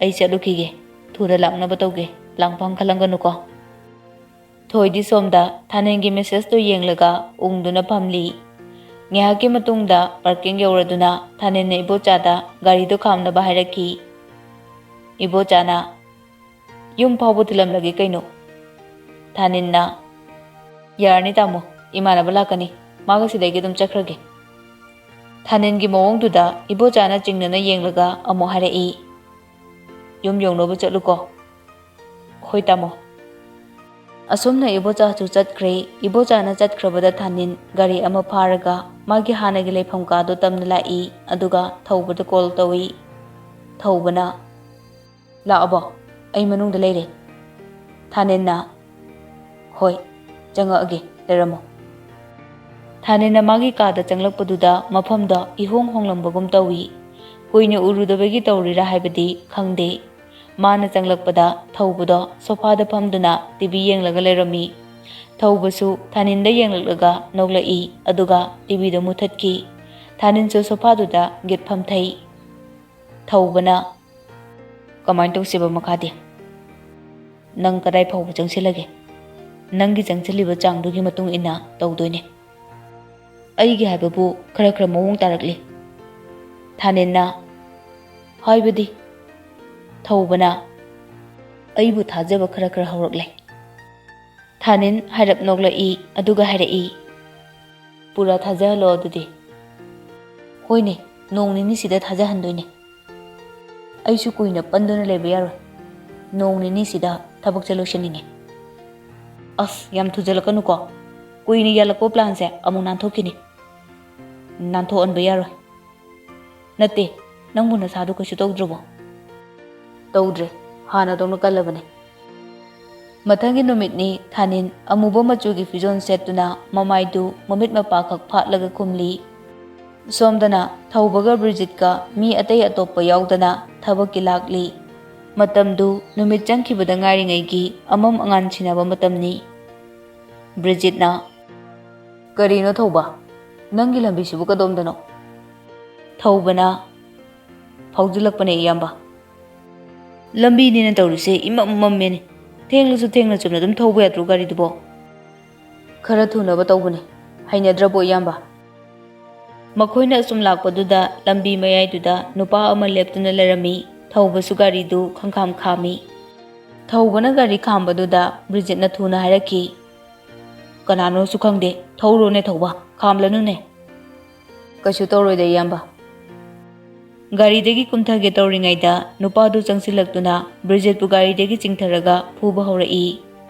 "ꯑꯩ ꯆꯠꯂꯨꯈꯤꯒꯦ, ꯊꯨꯅ ꯂꯥꯛꯅꯕ ꯇꯧꯒꯦ, ꯂꯥꯡꯐꯥꯡ ꯈꯜꯂꯝꯒꯅꯨꯀꯣ꯫" ꯊꯣꯏꯗꯤ ꯁꯣꯝꯗ ꯊꯥꯅꯤꯟꯒꯤ ꯃꯦꯁꯦꯖꯇꯨ ꯌꯦꯡꯂꯒ ꯎꯪꯗꯨꯅ ꯐꯝꯂꯤ꯫ ꯉꯥꯏꯍꯥꯛꯀꯤ ꯃꯇꯨꯡꯗ ꯄꯥꯔꯀꯤꯡ ꯌꯧꯔꯗꯨꯅ ꯊꯥꯅꯤꯟꯅ ꯏꯕꯣꯆꯥꯗ ꯒꯥꯔꯤꯗꯨ ꯈꯥꯝꯅꯕ ꯍꯥꯏꯔꯛꯈꯤ꯫ ꯏꯕꯣꯆꯥꯅ, "ꯌꯨꯝ ꯐꯥꯎꯕ ꯊꯤꯜꯂꯝꯂꯒꯦ ꯀꯩꯅꯣ?" ꯊꯥꯅꯤꯟꯅ, "ꯌꯥꯔꯅꯤ ꯇꯥꯃꯣ, ꯏꯃꯥꯟꯅꯕ ꯂꯥꯛꯀꯅꯤ, ꯃꯥꯒ ꯁꯤꯗꯒꯤ ꯑꯗꯨꯝ ꯆꯠꯈ꯭ꯔꯒꯦ꯫" ꯊꯥꯅꯤꯟꯒꯤ ꯃꯑꯣꯡꯗꯨꯗ ꯏꯕꯣꯆꯥꯅ ꯆꯤꯡꯅꯅ ꯌꯦꯡꯂꯒ ꯑꯃꯨꯛ ꯍꯥꯏꯔꯛꯏ, "ꯌꯨꯝ ꯌꯧꯅꯕ ꯆꯠꯂꯨꯀꯣ꯫" "ꯍꯣꯏ ꯇꯥꯃꯣ꯫" ꯑꯁꯨꯝꯅ ꯏꯕꯣꯆꯥꯁꯨ ꯆꯠꯈ꯭ꯔꯦ꯫ ꯏꯕꯣꯆꯥꯅ ꯆꯠꯈ꯭ꯔꯕꯗ ꯊꯥꯅꯤꯟ ꯒꯥꯔꯤ ꯑꯃ ꯐꯥꯔꯒ ꯃꯥꯒꯤ ꯍꯥꯟꯅꯒꯤ ꯂꯩꯐꯝ ꯀꯥꯗꯣ ꯇꯝꯅ ꯂꯥꯛꯏ, ꯑꯗꯨꯒ ꯊꯧꯕꯗ ꯀꯣꯜ ꯇꯧꯏ꯫ ꯊꯧꯕꯅ, "ꯂꯥꯛꯑꯕꯣ? ꯑꯩ ꯃꯅꯨꯡꯗ ꯂꯩꯔꯦ꯫" ꯊꯥꯅꯤꯟꯅ, "ꯍꯣꯏ, ꯆꯪꯉꯛꯑꯒꯦ, ꯂꯩꯔꯝꯃꯣ꯫" ꯊꯥꯅꯤꯟꯅ ꯃꯥꯒꯤ ꯀꯥꯗ ꯆꯪꯂꯛꯄꯗꯨꯗ ꯃꯐꯝꯗꯣ ꯏꯍꯣꯡ ꯍꯣꯡꯂꯝꯕꯒꯨꯝ ꯇꯧꯏ꯫ ꯀꯨꯏꯅ ꯎꯔꯨꯗꯕꯒꯤ ꯇꯧꯔꯤꯔꯥ ꯍꯥꯏꯕꯗꯤ ꯈꯪꯗꯦ꯫ ꯃꯥꯅ ꯆꯪꯂꯛꯄꯗ ꯊꯧꯕꯗꯣ ꯁꯣꯐꯥꯗ ꯐꯝꯗꯨꯅ ꯇꯤꯚꯤ ꯌꯦꯡꯂꯒ ꯂꯩꯔꯝꯃꯤ꯫ ꯊꯧꯕꯁꯨ ꯊꯥꯅꯤꯟꯗ ꯌꯦꯡꯂꯛꯂꯒ ꯅꯣꯛꯂꯛꯏ, ꯑꯗꯨꯒ ꯇꯤꯚꯤꯗꯣ ꯃꯨꯊꯠꯈꯤ꯫ ꯊꯥꯅꯤꯟꯁꯨ ꯁꯣꯐꯥꯗꯨꯗ ꯒꯤꯠ ꯐꯝꯊꯩ꯫ ꯊꯧꯕꯅ, "ꯀꯃꯥꯏꯅ ꯇꯧꯁꯦꯕ ꯃꯈꯥꯗꯤ? ꯅꯪ ꯀꯗꯥꯏ ꯐꯥꯎꯕ ꯆꯪꯁꯤꯜꯂꯒꯦ? ꯅꯪꯒꯤ ꯆꯪꯁꯤꯜꯂꯤꯕ ꯆꯥꯡꯗꯨꯒꯤ ꯃꯇꯨꯡ ꯏꯟꯅ ꯇꯧꯗꯣꯏꯅꯦ꯫ ꯑꯩꯒꯤ ꯍꯥꯏꯕꯕꯨ ꯈꯔ ꯈꯔ ꯃꯑꯣꯡ ꯇꯥꯔꯛꯂꯤ꯫" ꯊꯥꯅꯤꯟꯅ, "ꯍꯥꯏꯕꯗꯤ?" ꯊꯧꯕꯅ, "ꯑꯩꯕꯨ ꯊꯥꯖꯕ ꯈꯔ ꯈꯔ ꯍꯧꯔꯛꯂꯦ꯫" ꯊꯥꯅꯤꯟ ꯍꯥꯏꯔꯞ ꯅꯣꯛꯂꯛꯏ, ꯑꯗꯨꯒ ꯍꯥꯏꯔꯛꯏ, "ꯄꯨꯔꯥ ꯊꯥꯖꯍꯜꯂꯣ ꯑꯗꯨꯗꯤ꯫" "ꯍꯣꯏꯅꯦ, ꯅꯣꯡ ꯅꯤꯅꯤꯁꯤꯗ ꯊꯥꯖꯍꯟꯗꯣꯏꯅꯦ꯫ ꯑꯩꯁꯨ ꯀꯨꯏꯅ ꯄꯟꯗꯨꯅ ꯂꯩꯕ ꯌꯥꯔꯣꯏ꯫ ꯅꯣꯡ ꯅꯤꯅꯤꯁꯤꯗ ꯊꯕꯛꯁꯦ ꯂꯣꯏꯁꯤꯟꯅꯤꯡꯉꯦ꯫" "ꯑꯁ, ꯌꯥꯝ ꯊꯨꯖꯜꯂꯛꯀꯅꯨꯀꯣ꯫ ꯀꯨꯏꯅ ꯌꯥꯜꯂꯛꯄ ꯄ꯭ꯂꯥꯟꯁꯦ ꯑꯃꯨꯛ ꯅꯥꯟꯊꯣꯛꯈꯤꯅꯤ꯫ ꯅꯥꯟꯊꯣꯛꯍꯟꯕ ꯌꯥꯔꯣꯏ꯫" "ꯅꯠꯇꯦ, ꯅꯪꯕꯨ ꯅꯁꯥꯗꯨ ꯀꯩꯁꯨ ꯇꯧꯗ꯭ꯔꯕꯣ?" "ꯇꯧꯗ꯭ꯔꯦ, ꯍꯥꯟꯅꯗꯧꯅ ꯀꯜꯂꯕꯅꯦ꯫" ꯃꯊꯪꯒꯤ ꯅꯨꯃꯤꯠꯅꯤ꯫ ꯊꯥꯅꯤꯟ ꯑꯃꯨꯕ ꯃꯆꯨꯒꯤ ꯐꯤꯖꯣꯜ ꯁꯦꯠꯇꯨꯅ ꯃꯃꯥꯏꯗꯨ ꯃꯃꯤꯠ ꯃꯄꯥꯈꯛ ꯐꯥꯠꯂꯒ ꯈꯨꯝꯂꯤ꯫ ꯁꯣꯝꯗꯅ ꯊꯧꯕꯒ ꯕ꯭ꯔꯤꯖꯤꯠꯀ ꯃꯤ ꯑꯇꯩ ꯑꯇꯣꯞꯄ ꯌꯥꯎꯗꯅ ꯊꯕꯛꯀꯤ ꯂꯥꯛꯂꯤ꯫ ꯃꯇꯝꯗꯨ ꯅꯨꯃꯤꯠ ꯆꯪꯈꯤꯕꯗ ꯉꯥꯏꯔꯤꯉꯩꯒꯤ ꯑꯃꯝ ꯑꯉꯥꯟ ꯁꯤꯟꯅꯕ ꯃꯇꯝꯅꯤ꯫ ꯕ꯭ꯔꯤꯖꯤꯠꯅ, "ꯀꯔꯤꯅꯣ ꯊꯧꯕ? ꯅꯪꯒꯤ ꯂꯝꯕꯤꯁꯤꯕꯨ ꯀꯗꯣꯝꯗꯅꯣ?" ꯊꯧꯕꯅ, "ꯐꯥꯎꯖꯤꯜꯂꯛꯄꯅꯦ ꯏꯌꯥꯝꯕ꯫" "ꯂꯝꯕꯤꯅꯦꯅ ꯇꯧꯔꯤꯁꯦ ꯏꯃꯝ ꯃꯝꯃꯦꯅꯦ꯫ ꯊꯦꯡꯂꯁꯨ ꯊꯦꯡꯅ ꯆꯨꯝꯅ ꯑꯗꯨꯝ ꯊꯧꯕ ꯌꯥꯗ꯭ꯔꯣ ꯒꯥꯔꯤꯗꯨꯕꯣ?" "ꯈꯔ ꯊꯨꯅꯕ ꯇꯧꯕꯅꯦ꯫ ꯍꯩꯅꯗ꯭ꯔꯕꯣ ꯏꯌꯥꯝꯕ?" ꯃꯈꯣꯏꯅ ꯑꯁꯨꯝ ꯂꯥꯛꯄꯗꯨꯗ ꯂꯝꯕꯤ ꯃꯌꯥꯏꯗꯨꯗ ꯅꯨꯄꯥ ꯑꯃ ꯂꯦꯞꯇꯨꯅ ꯂꯩꯔꯝꯃꯤ꯫ ꯊꯧꯕꯁꯨ ꯒꯥꯔꯤꯗꯨ ꯈꯪꯈꯥꯝ ꯈꯥꯝꯃꯤ꯫ ꯊꯧꯕꯅ ꯒꯥꯔꯤ ꯈꯥꯝꯕꯗꯨꯗ ꯕ꯭ꯔꯤꯖꯤꯠꯅ ꯊꯨꯅ ꯍꯥꯏꯔꯛꯈꯤ, "ꯀꯅꯥꯅꯣꯁꯨ ꯈꯪꯗꯦ, ꯊꯧꯔꯣꯅꯦ ꯊꯧꯕ, ꯈꯥꯝꯂꯅꯨꯅꯦ꯫" "ꯀꯩꯁꯨ ꯇꯧꯔꯣꯏꯗ ꯏꯌꯥꯝꯕ꯫" ꯒꯥꯔꯤꯗꯒꯤ ꯀꯨꯝꯊꯒꯦ ꯇꯧꯔꯤꯉꯩꯗ ꯅꯨꯄꯥꯗꯨ ꯆꯪꯁꯤꯜꯂꯛꯇꯨꯅ ꯕ꯭ꯔꯤꯖꯤꯠꯄꯨ ꯒꯥꯔꯤꯗꯒꯤ ꯆꯤꯡꯊꯔꯒ ꯐꯨꯕ ꯍꯧꯔꯛꯏ꯫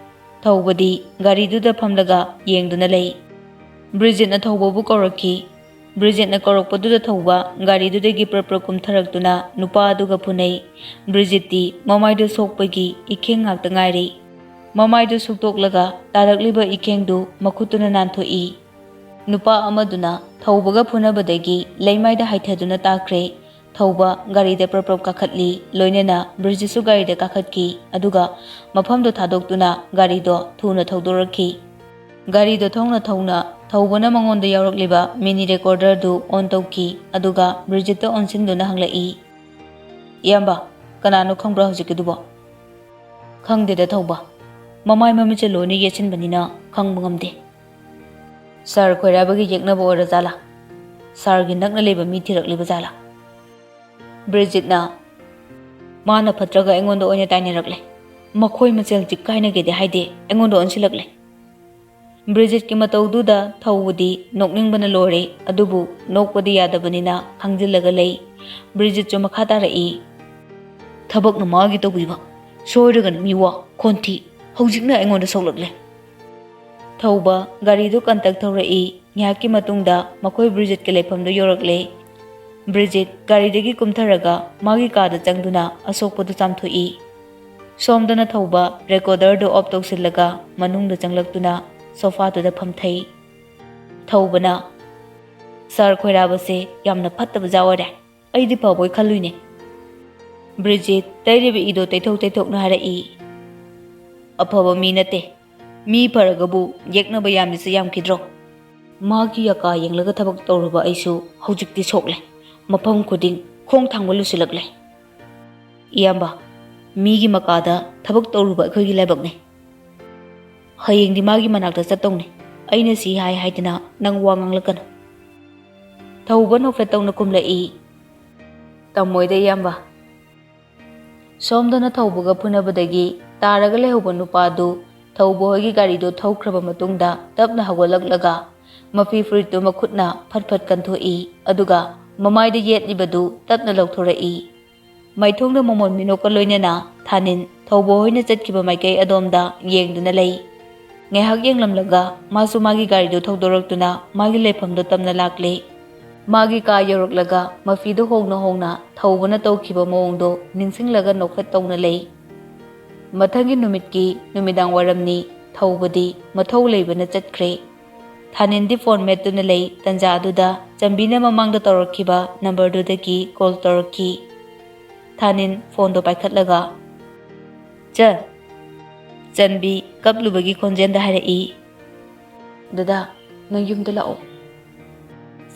ꯊꯧꯕꯗꯤ ꯒꯥꯔꯤꯗꯨꯗ ꯐꯝꯂꯒ ꯌꯦꯡꯗꯨꯅ ꯂꯩ꯫ ꯕ꯭ꯔꯤꯖꯤꯠꯅ ꯊꯧꯕꯕꯨ ꯀꯧꯔꯛꯈꯤ꯫ ꯕ꯭ꯔꯤꯖꯤꯠꯅ ꯀꯧꯔꯛꯄꯗꯨꯗ ꯊꯧꯕ ꯒꯥꯔꯤꯗꯨꯗꯒꯤ ꯄ꯭ꯔꯞ ꯄ꯭ꯔꯞ ꯀꯨꯝꯊꯔꯛꯇꯨꯅ ꯅꯨꯄꯥ ꯑꯗꯨꯒ ꯐꯨꯅꯩ꯫ ꯕ꯭ꯔꯤꯖꯤꯠꯇꯤ ꯃꯃꯥꯏꯗꯨ ꯁꯣꯛꯄꯒꯤ ꯏꯈꯦꯡ ꯉꯥꯛꯇ ꯉꯥꯏꯔꯤ꯫ ꯃꯃꯥꯏꯗꯨ ꯁꯨꯛꯇꯣꯛꯂꯒ ꯇꯥꯔꯛꯂꯤꯕ ꯏꯈꯦꯡꯗꯨ ꯃꯈꯨꯠꯇꯨꯅ ꯅꯥꯟꯊꯣꯛꯏ꯫ ꯅꯨꯄꯥ ꯑꯃꯗꯨꯅ ꯊꯧꯕꯒ ꯐꯨꯅꯕꯗꯒꯤ ꯂꯩꯃꯥꯏꯗ ꯍꯥꯏꯊꯗꯨꯅ ꯇꯥꯈ꯭ꯔꯦ꯫ ꯊꯧꯕ ꯒꯥꯔꯤꯗ ꯄ꯭ꯔꯞ ꯄ꯭ꯔꯞ ꯀꯥꯈꯠꯂꯤ꯫ ꯂꯣꯏꯅꯅ ꯕ꯭ꯔꯤꯖꯤꯠꯁꯨ ꯒꯥꯔꯤꯗ ꯀꯥꯈꯠꯈꯤ꯫ ꯑꯗꯨꯒ ꯃꯐꯝꯗꯨ ꯊꯥꯗꯣꯛꯇꯨꯅ ꯒꯥꯔꯤꯗꯣ ꯊꯨꯅ ꯊꯧꯗꯣꯔꯛꯈꯤ꯫ ꯒꯥꯔꯤꯗꯣ ꯊꯧꯅ ꯊꯧꯅ ꯊꯧꯕꯅ ꯃꯉꯣꯟꯗ ꯌꯥꯎꯔꯛꯂꯤꯕ ꯃꯤꯅꯤ ꯔꯦꯀꯣꯔꯗꯔꯗꯨ ꯑꯣꯟ ꯇꯧꯈꯤ꯫ ꯑꯗꯨꯒ ꯕ꯭ꯔꯤꯖꯤꯠꯇ ꯑꯣꯟꯁꯤꯟꯗꯨꯅ ꯍꯪꯂꯛꯏ, "ꯏꯌꯥꯝꯕ, ꯀꯅꯥꯅꯣ ꯈꯪꯕ꯭ꯔꯥ ꯍꯧꯖꯤꯛꯀꯤꯗꯨꯕꯣ?" "ꯈꯪꯗꯦꯗ ꯊꯧꯕ, ꯃꯃꯥꯏ ꯃꯃꯤꯠꯁꯦ ꯂꯣꯏꯅ ꯌꯦꯠꯁꯤꯟꯕꯅꯤꯅ ꯈꯪꯕ ꯉꯝꯗꯦ꯫ ꯁꯥꯔ ꯈꯣꯏꯔꯥꯕꯒꯤ ꯌꯦꯛꯅꯕ ꯑꯣꯏꯔ ꯖꯥꯠꯂꯥ? ꯁꯥꯔꯒꯤ ꯅꯛꯅ ꯂꯩꯕ ꯃꯤ ꯊꯤꯔꯛꯂꯤꯕ ꯖꯥꯠꯂꯥ?" ꯕ꯭ꯔꯤꯖꯤꯠꯅ, "ꯃꯥꯅ ꯐꯠꯇ꯭ꯔꯒ ꯑꯩꯉꯣꯟꯗ ꯑꯣꯏꯅ ꯇꯥꯏꯅꯔꯛꯂꯦ꯫ ꯃꯈꯣꯏ ꯃꯁꯦꯜ ꯆꯤꯛ ꯀꯥꯏꯅꯒꯦꯗꯤ ꯍꯥꯏꯗꯦ, ꯑꯩꯉꯣꯟꯗ ꯑꯣꯟꯁꯤꯜꯂꯛꯂꯦ꯫" ꯕ꯭ꯔꯤꯖꯤꯠꯀꯤ ꯃꯇꯧꯗꯨꯗ ꯊꯧꯕꯗꯤ ꯅꯣꯛꯅꯤꯡꯕꯅ ꯂꯣꯏꯔꯦ, ꯑꯗꯨꯕꯨ ꯅꯣꯛꯄꯗꯤ ꯌꯥꯗꯕꯅꯤꯅ ꯈꯥꯡꯖꯤꯜꯂꯒ ꯂꯩ꯫ ꯕ꯭ꯔꯤꯖꯤꯠꯁꯨ ꯃꯈꯥ ꯇꯥꯔꯛꯏ, "ꯊꯕꯛꯅ ꯃꯥꯒꯤ ꯇꯧꯕꯤꯕ, ꯁꯣꯏꯔꯒꯅ ꯃꯤꯋꯥ, ꯈꯣꯟꯊꯤ, ꯍꯧꯖꯤꯛꯅ ꯑꯩꯉꯣꯟꯗ ꯁꯣꯛꯂꯛꯂꯦ꯫" ꯊꯧꯕ ꯒꯥꯔꯤꯗꯨ ꯀꯟꯇꯛ ꯊꯧꯔꯛꯏ꯫ ꯉꯥꯏꯍꯥꯛꯀꯤ ꯃꯇꯨꯡꯗ ꯃꯈꯣꯏ ꯕ꯭ꯔꯤꯖꯤꯠꯀꯤ ꯂꯩꯐꯝꯗꯨ ꯌꯧꯔꯛꯂꯦ꯫ ꯕ꯭ꯔꯤꯖꯤꯠ ꯒꯥꯔꯤꯗꯒꯤ ꯀꯨꯝꯊꯔꯒ ꯃꯥꯒꯤ ꯀꯥꯗ ꯆꯪꯗꯨꯅ ꯑꯁꯣꯛꯄꯗꯨ ꯆꯥꯝꯊꯣꯛꯏ꯫ ꯁꯣꯝꯗꯅ ꯊꯧꯕ ꯔꯦꯀꯣꯔꯗꯔꯗꯨ ꯑꯣꯐ ꯇꯧꯁꯤꯜꯂꯒ ꯃꯅꯨꯡꯗ ꯆꯪꯂꯛꯇꯨꯅ ꯁꯣꯐꯥꯗꯨꯗ ꯐꯝꯊꯩ꯫ ꯊꯧꯕꯅ, "ꯁꯥꯔ ꯈꯣꯏꯔꯥꯕꯁꯦ ꯌꯥꯝꯅ ꯐꯠꯇꯕ ꯖꯥꯠ ꯑꯣꯏꯔꯦ꯫ ꯑꯩꯗꯤ ꯐꯕꯣꯏ ꯈꯜꯂꯨꯏꯅꯦ꯫" ꯕ꯭ꯔꯤꯖꯤꯠ ꯇꯩꯔꯤꯕ ꯏꯗꯣ ꯇꯩꯊꯣꯛ ꯇꯩꯊꯣꯛꯅ ꯍꯥꯏꯔꯛꯏ, "ꯑꯐꯕ ꯃꯤ ꯅꯠꯇꯦ꯫ ꯃꯤ ꯐꯔꯒꯕꯨ ꯌꯦꯛꯅꯕ ꯌꯥꯝꯃꯤꯁꯦ ꯌꯥꯝꯈꯤꯗ꯭ꯔꯣ? ꯃꯥꯒꯤ ꯌꯥꯀꯥ ꯌꯦꯡꯂꯒ ꯊꯕꯛ ꯇꯧꯔꯨꯕ ꯑꯩꯁꯨ ꯍꯧꯖꯤꯛꯇꯤ ꯁꯣꯛꯂꯦ꯫ ꯃꯐꯝ ꯈꯨꯗꯤꯡ ꯈꯣꯡ ꯊꯥꯡꯕ ꯂꯨꯁꯤꯜꯂꯛꯂꯦ꯫" "ꯏꯌꯥꯝꯕ, ꯃꯤꯒꯤ ꯃꯀꯥꯗ ꯊꯕꯛ ꯇꯧꯔꯨꯕ ꯑꯩꯈꯣꯏꯒꯤ ꯂꯥꯏꯕꯛꯅꯤ꯫ ꯍꯌꯦꯡꯗꯤ ꯃꯥꯒꯤ ꯃꯅꯥꯛꯇ ꯆꯠꯇꯧꯅꯤ꯫ ꯑꯩꯅ ꯁꯤ ꯍꯥꯏ ꯍꯥꯏꯗꯅ ꯅꯪ ꯋꯥ ꯉꯥꯡꯂꯛꯀꯅꯨ꯫" ꯊꯧꯕ ꯅꯣꯛꯐꯦꯠ ꯇꯧꯅ ꯈꯨꯝꯂꯛꯏ, "ꯇꯝꯃꯣꯏꯗ ꯏꯌꯥꯝꯕ꯫" ꯁꯣꯝꯗꯅ ꯊꯧꯕꯒ ꯐꯨꯅꯕꯗꯒꯤ ꯇꯥꯔꯒ ꯂꯩꯍꯧꯕ ꯅꯨꯄꯥꯗꯨ ꯊꯧꯕ ꯍꯣꯏꯒꯤ ꯒꯥꯔꯤꯗꯨ ꯊꯧꯈ꯭ꯔꯕ ꯃꯇꯨꯡꯗ ꯇꯞꯅ ꯍꯧꯒꯠꯂꯛꯂꯒ ꯃꯐꯤ ꯐꯨꯔꯤꯠꯇꯨ ꯃꯈꯨꯠꯅ ꯐꯠ ꯐꯠ ꯀꯟꯊꯣꯛꯏ, ꯑꯗꯨꯒ ꯃꯃꯥꯏꯗ ꯌꯦꯠꯂꯤꯕꯗꯨ ꯇꯞꯅ ꯂꯧꯊꯣꯔꯛꯏ꯫ ꯃꯥꯏꯊꯣꯡꯗ ꯃꯃꯣꯟ ꯃꯤꯅꯣꯛꯀ ꯂꯣꯏꯅꯅ ꯊꯥꯅꯤꯟ ꯊꯧꯕ ꯍꯣꯏꯅ ꯆꯠꯈꯤꯕ ꯃꯥꯏꯀꯩ ꯑꯗꯣꯝꯗ ꯌꯦꯡꯗꯨꯅ ꯂꯩ꯫ ꯉꯥꯏꯍꯥꯛ ꯌꯦꯡꯂꯝꯂꯒ ꯃꯥꯁꯨ ꯃꯥꯒꯤ ꯒꯥꯔꯤꯗꯨ ꯊꯧꯗꯣꯔꯛꯇꯨꯅ ꯃꯥꯒꯤ ꯂꯩꯐꯝꯗꯨ ꯇꯝꯅ ꯂꯥꯛꯂꯦ꯫ ꯃꯥꯒꯤ ꯀꯥ ꯌꯧꯔꯛꯂꯒ ꯃꯐꯤꯗꯨ ꯍꯣꯡꯅ ꯍꯣꯡꯅ ꯊꯧꯕꯅ ꯇꯧꯈꯤꯕ ꯃꯑꯣꯡꯗꯣ ꯅꯤꯡꯁꯤꯡꯂꯒ ꯅꯣꯛꯐꯦꯠ ꯇꯧꯅ ꯂꯩ꯫ ꯃꯊꯪꯒꯤ ꯅꯨꯃꯤꯠꯀꯤ ꯅꯨꯃꯤꯗꯥꯡ ꯋꯥꯏꯔꯝꯅꯤ꯫ ꯊꯧꯕꯗꯤ ꯃꯊꯧ ꯂꯩꯕꯅ ꯆꯠꯈ꯭ꯔꯦ꯫ ꯊꯥꯅꯤꯟꯗꯤ ꯐꯣꯟ ꯃꯦꯠꯇꯨꯅ ꯂꯩ꯫ ꯇꯟꯖꯥ ꯑꯗꯨꯗ ꯆꯟꯕꯤꯅ ꯃꯃꯥꯡꯗ ꯇꯧꯔꯛꯈꯤꯕ ꯅꯝꯕꯔꯗꯨꯗꯒꯤ ꯀꯣꯜ ꯇꯧꯔꯛꯈꯤ꯫ ꯊꯥꯅꯤꯟ ꯐꯣꯟꯗꯣ ꯄꯥꯏꯈꯠꯂꯒ, "ꯆꯟ!" ꯆꯟꯕꯤ ꯀꯞꯂꯨꯕꯒꯤ ꯈꯣꯟꯖꯦꯜꯗ ꯍꯥꯏꯔꯛꯏ, "ꯗꯗꯥ, ꯅꯪ ꯌꯨꯝꯗ ꯂꯥꯛꯑꯣ꯫"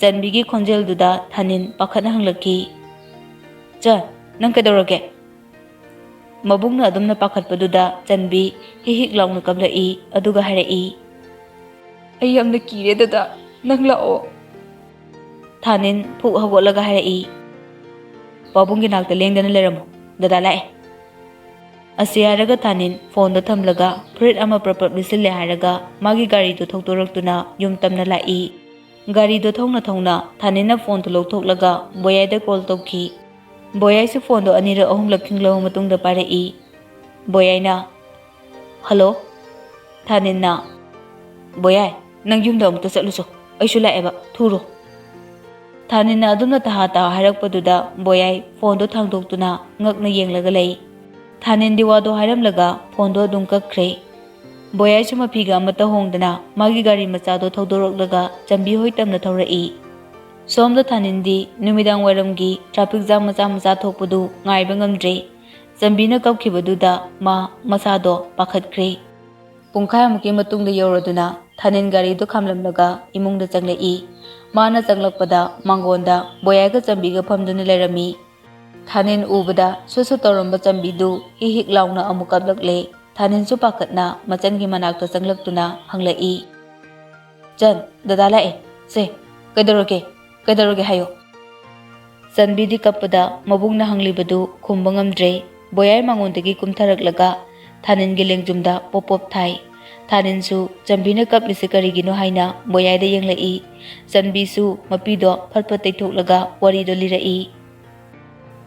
ꯆꯟꯕꯤꯒꯤ ꯈꯣꯟꯖꯦꯜꯗꯨꯗ ꯊꯥꯅꯤꯟ ꯄꯥꯈꯠꯅ ꯍꯪꯂꯛꯈꯤ, "ꯆꯟ, ꯅꯪ ꯀꯩꯗꯧꯔꯒꯦ?" ꯃꯕꯨꯡꯅ ꯑꯗꯨꯝꯅ ꯄꯥꯈꯠꯄꯗꯨꯗ ꯆꯟꯕꯤ ꯍꯤꯛ ꯍꯤꯛ ꯂꯥꯎꯅ ꯀꯞꯂꯛꯏ, ꯑꯗꯨꯒ ꯍꯥꯏꯔꯛꯏ, "ꯑꯩ ꯌꯥꯝꯅ ꯀꯤꯔꯦ ꯗꯗꯥ, ꯅꯪ ꯂꯥꯛꯑꯣ꯫" ꯊꯥꯅꯤꯟ ꯐꯨꯛ ꯍꯧꯒꯠꯂꯒ ꯍꯥꯏꯔꯛꯏ, "ꯄꯥꯕꯨꯡꯒꯤ ꯅꯥꯛꯇ ꯂꯦꯡꯗꯅ ꯂꯩꯔꯝꯃꯣ, ꯗꯗꯥ ꯂꯥꯛꯑꯦ꯫" ꯑꯁꯤ ꯍꯥꯏꯔꯒ ꯊꯥꯅꯤꯟ ꯐꯣꯟꯗꯣ ꯊꯝꯂꯒ ꯐꯨꯔꯤꯠ ꯑꯃ ꯄ꯭ꯔꯞ ꯄ꯭ꯔꯞ ꯂꯤꯠꯁꯤꯜꯂꯦ ꯍꯥꯏꯔꯒ ꯃꯥꯒꯤ ꯒꯥꯔꯤꯗꯣ ꯊꯧꯗꯣꯔꯛꯇꯨꯅ ꯌꯨꯝ ꯇꯝꯅ ꯂꯥꯛꯏ꯫ ꯒꯥꯔꯤꯗꯣ ꯊꯧꯅ ꯊꯧꯅ ꯊꯥꯅꯤꯟꯅ ꯐꯣꯟꯗꯣ ꯂꯧꯊꯣꯛꯂꯒ ꯕꯣꯌꯥꯏꯗ ꯀꯣꯜ ꯇꯧꯈꯤ꯫ ꯕꯣꯌꯥꯏꯁꯨ ꯐꯣꯟꯗꯣ ꯑꯅꯤꯔꯛ ꯑꯍꯨꯝꯂꯛ ꯈꯤꯡꯂꯕ ꯃꯇꯨꯡꯗ ꯄꯥꯏꯔꯛꯏ꯫ ꯕꯣꯌꯥꯏꯅ, "ꯍꯜꯂꯣ?" ꯊꯥꯅꯤꯟꯅ, "ꯕꯣꯌꯥꯏ, ꯅꯪ ꯌꯨꯝꯗ ꯑꯃꯨꯛꯇ ꯆꯠꯂꯨꯆꯣ, ꯑꯩꯁꯨ ꯂꯥꯛꯑꯦꯕ, ꯊꯨꯔꯣ꯫" ꯊꯥꯅꯤꯟꯅ ꯑꯗꯨꯝꯅ ꯇꯍꯥ ꯇꯍꯥ ꯍꯥꯏꯔꯛꯄꯗꯨꯗ ꯕꯣꯌꯥꯏ ꯐꯣꯟꯗꯣ ꯊꯥꯡꯗꯣꯛꯇꯨꯅ ꯉꯛꯅ ꯌꯦꯡꯂꯒ ꯂꯩ꯫ ꯊꯥꯅꯤꯟꯗꯤ ꯋꯥꯗꯣ ꯍꯥꯏꯔꯝꯂꯒ ꯐꯣꯟꯗꯣ ꯑꯗꯨꯝ ꯀꯛꯈ꯭ꯔꯦ꯫ ꯕꯣꯌꯥꯏꯁꯨ ꯃꯐꯤꯒ ꯑꯃꯠꯇ ꯍꯣꯡꯗꯅ ꯃꯥꯒꯤ ꯒꯥꯔꯤ ꯃꯆꯥꯗꯣ ꯊꯧꯗꯣꯔꯛꯂꯒ ꯆꯟꯕꯤ ꯍꯣꯏ ꯇꯝꯅ ꯊꯧꯔꯛꯏ꯫ ꯁꯣꯝꯗ ꯊꯥꯅꯤꯟꯗꯤ ꯅꯨꯃꯤꯗꯥꯡ ꯋꯥꯏꯔꯝꯒꯤ ꯇ꯭ꯔꯥꯐꯤꯛ ꯖꯥꯝ ꯃꯆꯥ ꯃꯆꯥ ꯊꯣꯛꯄꯗꯨ ꯉꯥꯏꯕ ꯉꯝꯗ꯭ꯔꯦ꯫ ꯆꯟꯕꯤꯅ ꯀꯞꯈꯤꯕꯗꯨꯗ ꯃꯥ ꯃꯁꯥꯗꯣ ꯄꯥꯈꯠꯈ꯭ꯔꯦ꯫ ꯄꯨꯡꯈꯥꯏꯃꯨꯛꯀꯤ ꯃꯇꯨꯡꯗ ꯌꯧꯔꯗꯨꯅ ꯊꯥꯅꯤꯟ ꯒꯥꯔꯤꯗꯨ ꯈꯥꯝꯂꯝꯂꯒ ꯏꯃꯨꯡꯗ ꯆꯪꯂꯛꯏ꯫ ꯃꯥꯅ ꯆꯪꯂꯛꯄꯗ ꯃꯥꯡꯒꯣꯟꯗ ꯕꯣꯌꯥꯏꯒ ꯆꯟꯕꯤꯒ ꯐꯝꯗꯨꯅ ꯂꯩꯔꯝꯃꯤ꯫ ꯊꯥꯅꯤꯟ ꯎꯕꯗ ꯁꯨꯠ ꯁꯨꯠ ꯇꯧꯔꯝꯕ ꯆꯟꯕꯤꯗꯨ ꯍꯤꯛ ꯍꯤꯛ ꯂꯥꯎꯅ ꯑꯃꯨꯛ ꯀꯞꯂꯛꯂꯦ꯫ ꯊꯥꯅꯤꯟꯁꯨ ꯄꯥꯈꯠꯅ ꯃꯆꯟꯒꯤ ꯃꯅꯥꯛꯇ ꯆꯪꯂꯛꯇꯨꯅ ꯍꯪꯂꯛꯏ, "ꯆꯟ, ꯗꯗꯥ ꯂꯥꯛꯑꯦ꯫ ꯁꯦ, ꯀꯩꯗꯧꯔꯒꯦ? ꯀꯩꯗꯧꯔꯒꯦ ꯍꯥꯏꯌꯣ?" ꯆꯟꯕꯤꯗꯤ ꯀꯞꯄꯗ ꯃꯕꯨꯡꯅ ꯍꯪꯂꯤꯕꯗꯨ ꯈꯨꯝꯕ ꯉꯝꯗ꯭ꯔꯦ꯫ ꯕꯣꯌꯥꯏ ꯃꯉꯣꯟꯗꯒꯤ ꯀꯨꯝꯊꯔꯛꯂꯒ ꯊꯥꯅꯤꯟꯒꯤ ꯂꯦꯡꯖꯨꯝꯗ ꯄꯣꯞ ꯄꯣꯞ ꯊꯥꯏ꯫ ꯊꯥꯅꯤꯟꯁꯨ ꯆꯟꯕꯤꯅ ꯀꯞꯂꯤꯁꯤ ꯀꯔꯤꯒꯤꯅꯣ ꯍꯥꯏꯅ ꯕꯣꯌꯥꯏꯗ ꯌꯦꯡꯂꯛꯏ꯫ ꯆꯟꯕꯤꯁꯨ ꯃꯄꯤꯗꯣ ꯐꯠ ꯐꯠ ꯇꯩꯊꯣꯛꯂꯒ ꯋꯥꯔꯤꯗꯣ ꯂꯤꯔꯛꯏ꯫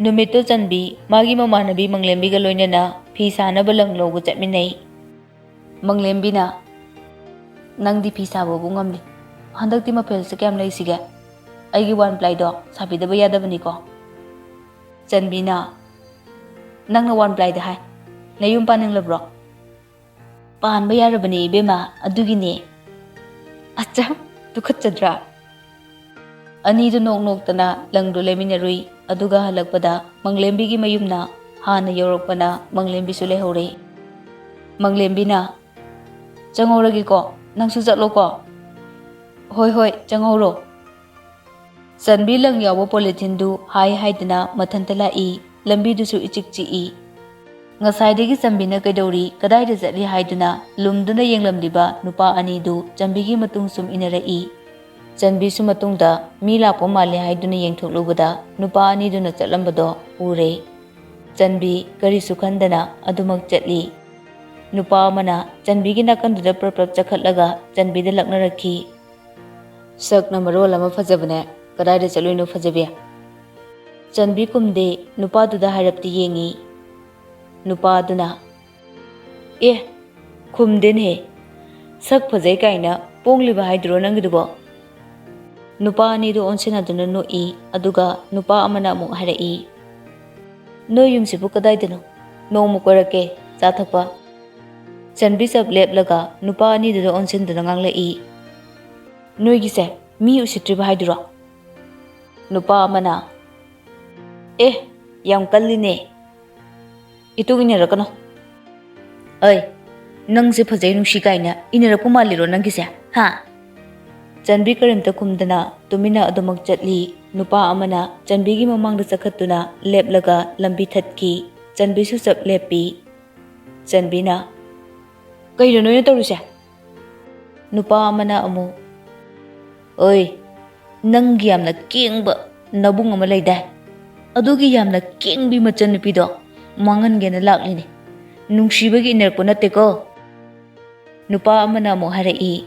ꯅꯨꯃꯤꯠꯇꯨ ꯆꯟꯕꯤ ꯃꯥꯒꯤ ꯃꯃꯥꯟꯅꯕꯤ ꯃꯪꯂꯦꯝꯕꯤꯒ ꯂꯣꯏꯅꯅ ꯐꯤ ꯁꯥꯅꯕ ꯂꯪ ꯂꯧꯕ ꯆꯠꯃꯤꯟꯅꯩ꯫ ꯃꯪꯂꯦꯝꯕꯤꯅ, "ꯅꯪꯗꯤ ꯐꯤ ꯁꯥꯕꯕꯨ ꯉꯝꯃꯤ꯫ ꯍꯟꯗꯛꯇꯤ ꯃꯐꯦꯜꯁꯦ ꯀꯌꯥꯝ ꯂꯩꯁꯤꯒꯦ? ꯑꯩꯒꯤ ꯋꯥꯟ ꯄ꯭ꯂꯥꯏꯗꯣ ꯁꯥꯕꯤꯗꯕ ꯌꯥꯗꯕꯅꯤꯀꯣ?" ꯆꯟꯕꯤꯅ, "ꯅꯪꯅ ꯋꯥꯟ ꯄ꯭ꯂꯥꯏꯗ ꯍꯥꯏ꯫ ꯅꯌꯨꯝ ꯄꯥꯅꯤꯡꯂꯕ꯭ꯔꯣ?" "ꯄꯥꯟꯕ ꯌꯥꯔꯕꯅꯦ ꯏꯕꯦꯝꯃ, ꯑꯗꯨꯒꯤꯅꯦ꯫" "ꯑꯠꯆꯥ, ꯇꯨꯀꯠꯆꯗ꯭ꯔꯥ?" ꯑꯅꯤꯗꯨ ꯅꯣꯛ ꯅꯣꯛꯇꯅ ꯂꯪꯗꯨ ꯂꯩꯃꯤꯟꯅꯔꯨꯏ꯫ ꯑꯗꯨꯒ ꯍꯜꯂꯛꯄꯗ ꯃꯪꯂꯦꯝꯕꯤꯒꯤ ꯃꯌꯨꯝꯅ ꯍꯥꯟꯅ ꯌꯧꯔꯛꯄꯅ ꯃꯪꯂꯦꯝꯕꯤꯁꯨ ꯂꯩꯍꯧꯔꯦ꯫ ꯃꯪꯂꯦꯝꯕꯤꯅ, "ꯆꯪꯍꯧꯔꯒꯦꯀꯣ, ꯅꯪꯁꯨ ꯆꯠꯂꯣꯀꯣ꯫" "ꯍꯣꯏ, ꯍꯣꯏ, ꯆꯪꯍꯧꯔꯣ꯫" ꯆꯟꯕꯤ ꯂꯪ ꯌꯥꯎꯕ ꯄꯣꯂꯤꯊꯤꯟꯗꯨ ꯍꯥꯏ ꯍꯥꯏꯗꯅ ꯃꯊꯟꯇ ꯂꯥꯛꯏ꯫ ꯂꯝꯕꯤꯗꯨꯁꯨ ꯏꯆꯤꯛ ꯆꯤꯛꯏ꯫ ꯉꯁꯥꯏꯗꯒꯤ ꯆꯟꯕꯤꯅ ꯀꯩꯗꯧꯔꯤ, ꯀꯗꯥꯏꯗ ꯆꯠꯂꯤ ꯍꯥꯏꯗꯨꯅ ꯂꯨꯝꯗꯨꯅ ꯌꯦꯡꯂꯝꯂꯤꯕ ꯅꯨꯄꯥ ꯑꯅꯤꯗꯨ ꯆꯟꯕꯤꯒꯤ ꯃꯇꯨꯡ ꯁꯨꯝ ꯏꯟꯅꯔꯛꯏ꯫ ꯆꯟꯕꯤꯁꯨ ꯃꯇꯨꯡꯗ ꯃꯤ ꯂꯥꯛꯄ ꯃꯥꯜꯂꯦ ꯍꯥꯏꯗꯨꯅ ꯌꯦꯡꯊꯣꯛꯂꯨꯕꯗ ꯅꯨꯄꯥ ꯑꯅꯤꯗꯨꯅ ꯆꯠꯂꯝꯕꯗꯣ ꯎꯔꯦ꯫ ꯆꯟꯕꯤ ꯀꯔꯤꯁꯨ ꯈꯟꯗꯅ ꯑꯗꯨꯃꯛ ꯆꯠꯂꯤ꯫ ꯅꯨꯄꯥ ꯑꯃꯅ ꯆꯟꯕꯤꯒꯤ ꯅꯥꯀꯟꯗꯨꯗ ꯄ꯭ꯔꯞ ꯄ꯭ꯔꯞ ꯆꯈꯠꯂꯒ ꯆꯟꯕꯤꯗ ꯂꯛꯅꯔꯛꯈꯤ꯫ "ꯁꯛꯅ ꯃꯔꯣꯜ ꯑꯃ ꯐꯖꯕꯅꯦ, ꯀꯗꯥꯏꯗ ꯆꯠꯂꯨꯏꯅꯣ ꯐꯖꯕꯤ?" ꯆꯟꯕꯤ ꯈꯨꯝꯗꯦ, ꯅꯨꯄꯥꯗꯨꯗ ꯍꯥꯏꯔꯞꯇꯤ ꯌꯦꯡꯉꯤ꯫ ꯅꯨꯄꯥꯗꯨꯅ, "ꯑꯦ, ꯈꯨꯝꯗꯦꯅꯦ, ꯁꯛ ꯐꯖꯩ ꯀꯥꯏꯅ ꯄꯣꯡꯂꯤꯕ ꯍꯥꯏꯗꯨꯔꯣ ꯅꯪꯒꯤꯗꯨꯕꯣ?" ꯅꯨꯄꯥ ꯑꯅꯤꯗꯨ ꯑꯣꯟꯁꯤꯟꯅꯗꯨꯅ ꯅꯣꯛꯏ, ꯑꯗꯨꯒ ꯅꯨꯄꯥ ꯑꯃꯅ ꯑꯃꯨꯛ ꯍꯥꯏꯔꯛꯏ, "ꯅꯣꯏ ꯌꯨꯝꯁꯤꯕꯨ ꯀꯗꯥꯏꯗꯅꯣ? ꯅꯣꯡꯃ ꯀꯣꯏꯔꯛꯀꯦ, ꯆꯥ ꯊꯛꯄ꯫" ꯆꯟꯕꯤ ꯆꯞ ꯂꯦꯞꯂꯒ ꯅꯨꯄꯥ ꯑꯅꯤꯗꯨꯗ ꯑꯣꯟꯁꯤꯟꯗꯨꯅ ꯉꯥꯡꯂꯛꯏ, "ꯅꯣꯏꯒꯤꯁꯦ ꯃꯤ ꯎꯁꯤꯠꯇ꯭ꯔꯤꯕ ꯍꯥꯏꯗꯨꯔꯣ?" ꯅꯨꯄꯥ ꯑꯃꯅ, "ꯑꯦ, ꯌꯥꯝ ꯀꯜꯂꯤꯅꯦ, ꯏꯇꯨꯡ ꯏꯟꯅꯔꯛꯀꯅꯨ꯫" "ꯑꯩ, ꯅꯪꯁꯦ ꯐꯖꯩ ꯅꯨꯡꯁꯤ ꯀꯥꯏꯅ ꯏꯟꯅꯔꯛꯄ ꯃꯥꯜꯂꯤꯔꯣ ꯅꯪꯒꯤꯁꯦ, ꯍꯥ?" ꯆꯟꯕꯤ ꯀꯔꯤꯝꯇ ꯈꯨꯝꯗꯅ ꯇꯨꯃꯤꯟꯅ ꯑꯗꯨꯃꯛ ꯆꯠꯂꯤ꯫ ꯅꯨꯄꯥ ꯑꯃꯅ ꯆꯟꯕꯤꯒꯤ ꯃꯃꯥꯡꯗ ꯆꯈꯠꯇꯨꯅ ꯂꯦꯞꯂꯒ ꯂꯝꯕꯤ ꯊꯠꯈꯤ꯫ ꯆꯟꯕꯤꯁꯨ ꯆꯞ ꯂꯦꯞꯄꯤ꯫ ꯆꯟꯕꯤꯅ, "ꯀꯩꯅꯣ ꯅꯣꯏꯅ ꯇꯧꯔꯤꯁꯦ?" ꯅꯨꯄꯥ ꯑꯃꯅ ꯑꯃꯨꯛ, "ꯑꯣꯏ, ꯅꯪꯒꯤ ꯌꯥꯝꯅ ꯀꯦꯡꯕ ꯅꯕꯨꯡ ꯑꯃ ꯂꯩꯗꯥꯏ? ꯑꯗꯨꯒꯤ ꯌꯥꯝꯅ ꯀꯦꯡꯕꯤ ꯃꯆꯟꯅꯨꯄꯤꯗꯣ ꯃꯥꯡꯍꯟꯒꯦꯅ ꯂꯥꯛꯂꯤꯅꯦ꯫ ꯅꯨꯡꯁꯤꯕꯒꯤ ꯏꯟꯅꯔꯛꯄ ꯅꯠꯇꯦꯀꯣ꯫" ꯅꯨꯄꯥ ꯑꯃꯅ ꯑꯃꯨꯛ ꯍꯥꯏꯔꯛꯏ,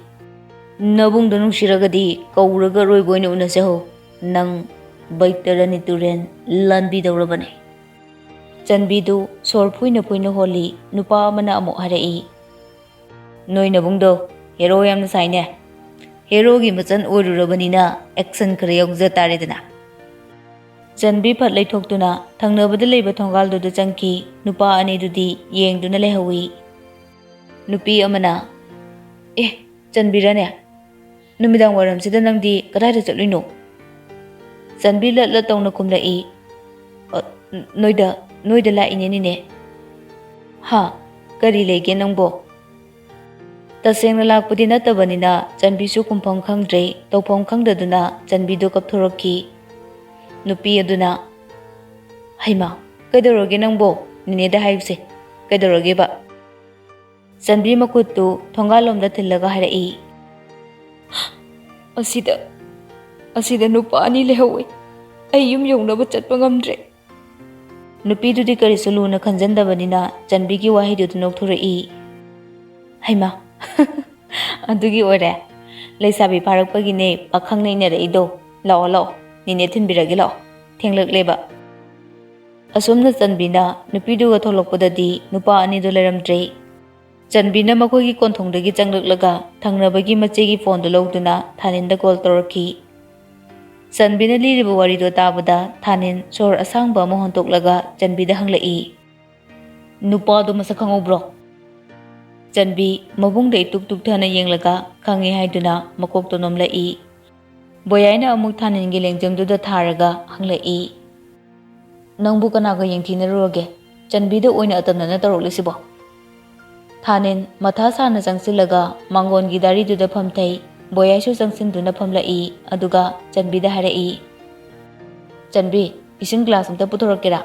"ꯅꯕꯨꯡꯗꯣ ꯅꯨꯡꯁꯤꯔꯒꯗꯤ ꯀꯧꯔꯒ ꯑꯔꯣꯏꯕ ꯑꯣꯏꯅ ꯎꯅꯖꯍꯧ꯫ ꯅꯪ ꯕꯩꯇ ꯔꯥꯅꯤ ꯇꯨꯔꯦꯟ ꯂꯥꯟꯕꯤꯗꯧꯔꯕꯅꯤ꯫ ꯆꯟꯕꯤꯗꯨ ꯁꯣꯔ ꯐꯨꯏꯅ ꯐꯨꯏꯅ ꯍꯣꯜꯂꯤ꯫ ꯅꯨꯄꯥ ꯑꯃꯅ ꯑꯃꯨꯛ ꯍꯥꯏꯔꯛꯏ, "ꯅꯣꯏ ꯅꯕꯨꯡꯗꯣ ꯍꯦꯔꯣ ꯌꯥꯝꯅ ꯁꯥꯏꯅꯦ꯫ ꯍꯦꯔꯣꯒꯤ ꯃꯆꯟ ꯑꯣꯏꯔꯨꯔꯕꯅꯤꯅ ꯑꯦꯛꯁꯟ ꯈꯔ ꯌꯥꯎꯖ ꯇꯥꯔꯦꯗꯅ꯫" ꯆꯟꯕꯤ ꯐꯠ ꯂꯩꯊꯣꯛꯇꯨꯅ ꯊꯪꯅꯕꯗ ꯂꯩꯕ ꯊꯣꯡꯒꯥꯜꯗꯨꯗ ꯆꯪꯈꯤ꯫ ꯅꯨꯄꯥ ꯑꯅꯤꯗꯨꯗꯤ ꯌꯦꯡꯗꯨꯅ ꯂꯩꯍꯧꯏ꯫ ꯅꯨꯄꯤ ꯑꯃꯅ, "ꯑꯦ, ꯆꯟꯕꯤꯔꯅꯦ? ꯅꯨꯃꯤꯗꯥꯡ ꯋꯥꯏꯔꯝꯁꯤꯗ ꯅꯪꯗꯤ ꯀꯗꯥꯏꯗ ꯆꯠꯂꯨꯏꯅꯣ?" ꯆꯟꯕꯤ ꯂꯠ ꯂꯠ ꯇꯧꯅ ꯈꯨꯝꯂꯛꯏ, "ꯑ, ꯅꯣꯏꯗ, ꯅꯣꯏꯗ ꯂꯥꯛꯏꯅꯦ, ꯅꯤꯅꯦ꯫" "ꯍꯥ? ꯀꯔꯤ ꯂꯩꯒꯦ ꯅꯪꯕꯣ?" ꯇꯁꯦꯡꯅ ꯂꯥꯛꯄꯗꯤ ꯅꯠꯇꯕꯅꯤꯅ ꯆꯟꯕꯤꯁꯨ ꯈꯨꯝꯐꯝ ꯈꯪꯗ꯭ꯔꯦ꯫ ꯇꯧꯐꯝ ꯈꯪꯗꯗꯨꯅ ꯆꯟꯕꯤꯗꯨ ꯀꯞꯊꯣꯔꯛꯈꯤ꯫ ꯅꯨꯄꯤ ꯑꯗꯨꯅ, "ꯍꯩꯃꯥ, ꯀꯩꯗꯧꯔꯒꯦ ꯅꯪꯕꯣ? ꯅꯤꯅꯦꯗ ꯍꯥꯏꯌꯨꯁꯦ꯫ ꯀꯩꯗꯧꯔꯒꯦꯕ?" ꯆꯟꯕꯤ ꯃꯈꯨꯠꯇꯨ ꯊꯣꯡꯒꯥꯜꯂꯣꯝꯗ ꯊꯤꯜꯂꯒ ꯍꯥꯏꯔꯛꯏ, "ꯑꯁꯤꯗ, ꯑꯁꯤꯗ ꯅꯨꯄꯥ ꯑꯅꯤ ꯂꯩꯍꯧꯋꯦ꯫ ꯑꯩ ꯌꯨꯝ ꯌꯧꯅꯕ ꯆꯠꯄ ꯉꯝꯗ꯭ꯔꯦ꯫" ꯅꯨꯄꯤꯗꯨꯗꯤ ꯀꯔꯤꯁꯨ ꯂꯨꯅ ꯈꯟꯖꯟꯗꯕꯅꯤꯅ ꯆꯟꯕꯤꯒꯤ ꯋꯥꯍꯩꯗꯨꯗ ꯅꯣꯛꯊꯣꯔꯛꯏ꯫ "ꯍꯩꯃꯥ, ꯑꯗꯨꯒꯤ ꯑꯣꯏꯔꯦ꯫ ꯂꯩꯁꯥꯕꯤ ꯐꯥꯔꯛꯄꯒꯤꯅꯦ ꯄꯥꯈꯪꯅ ꯏꯟꯅꯔꯛꯏꯗꯣ꯫ ꯂꯥꯛꯑꯣ, ꯂꯥꯛꯑꯣ, ꯅꯤꯅꯦ ꯊꯤꯟꯕꯤꯔꯒꯦ ꯂꯥꯛꯑꯣ꯫ ꯊꯦꯡꯂꯛꯂꯦꯕ꯫" ꯑꯁꯨꯝꯅ ꯆꯟꯕꯤꯅ ꯅꯨꯄꯤꯗꯨꯒ ꯊꯣꯛꯂꯛꯄꯗꯗꯤ ꯅꯨꯄꯥ ꯑꯅꯤꯗꯨ ꯂꯩꯔꯝꯗ꯭ꯔꯦ꯫ ꯆꯟꯕꯤꯅ ꯃꯈꯣꯏꯒꯤ ꯀꯣꯟꯊꯣꯡꯗꯒꯤ ꯆꯪꯂꯛꯂꯒ ꯊꯪꯅꯕꯒꯤ ꯃꯆꯦꯒꯤ ꯐꯣꯟꯗꯨ ꯂꯧꯗꯨꯅ ꯊꯥꯅꯤꯟꯗ ꯀꯣꯜ ꯇꯧꯔꯛꯈꯤ꯫ ꯆꯟꯕꯤꯅ ꯂꯤꯔꯤꯕ ꯋꯥꯔꯤꯗꯨ ꯇꯥꯕꯗ ꯊꯥꯅꯤꯟ ꯁꯣꯔ ꯑꯁꯥꯡꯕ ꯑꯃ ꯍꯣꯟꯇꯣꯛꯂꯒ ꯆꯟꯕꯤꯗ ꯍꯪꯂꯛꯏ, "ꯅꯨꯄꯥꯗꯨ ꯃꯁꯛ ꯈꯪꯍꯧꯕ꯭ꯔꯣ?" ꯆꯟꯕꯤ ꯃꯕꯨꯡꯗ ꯏꯇꯨꯛ ꯇꯨꯛꯊꯅ ꯌꯦꯡꯂꯒ ꯈꯪꯉꯦ ꯍꯥꯏꯗꯨꯅ ꯃꯀꯣꯛꯇꯣ ꯅꯣꯝꯂꯛꯏ꯫ ꯕꯣꯌꯥꯏꯅ ꯑꯃꯨꯛ ꯊꯥꯅꯤꯟꯒꯤ ꯂꯦꯡꯖꯨꯝꯗꯨꯗ ꯊꯥꯔꯒ ꯍꯪꯂꯛꯏ, "ꯅꯪꯕꯨ ꯀꯅꯥꯒ ꯌꯦꯡꯊꯤꯅꯔꯨꯔꯒꯦ? ꯆꯟꯕꯤꯗ ꯑꯣꯏꯅ ꯑꯇꯝꯅꯅ ꯇꯧꯔꯛꯂꯤꯁꯤꯕꯣ?" ꯊꯥꯅꯤꯟ ꯃꯊꯥ ꯁꯥꯅ ꯆꯪꯁꯤꯜꯂꯒ ꯃꯥꯡꯒꯣꯟꯒꯤ ꯗꯥꯔꯤꯗꯨꯗ ꯐꯝꯊꯩ꯫ ꯕꯣꯌꯥꯏꯁꯨ ꯆꯪꯁꯤꯟꯗꯨꯅ ꯐꯝꯂꯛꯏ꯫ ꯑꯗꯨꯒ ꯆꯟꯕꯤꯗ ꯍꯥꯏꯔꯛꯏ, "ꯆꯟꯕꯤ, ꯏꯁꯤꯡ ꯒ꯭ꯂꯥꯁ ꯑꯝꯇ ꯄꯨꯊꯣꯔꯛꯀꯦꯔꯥ?"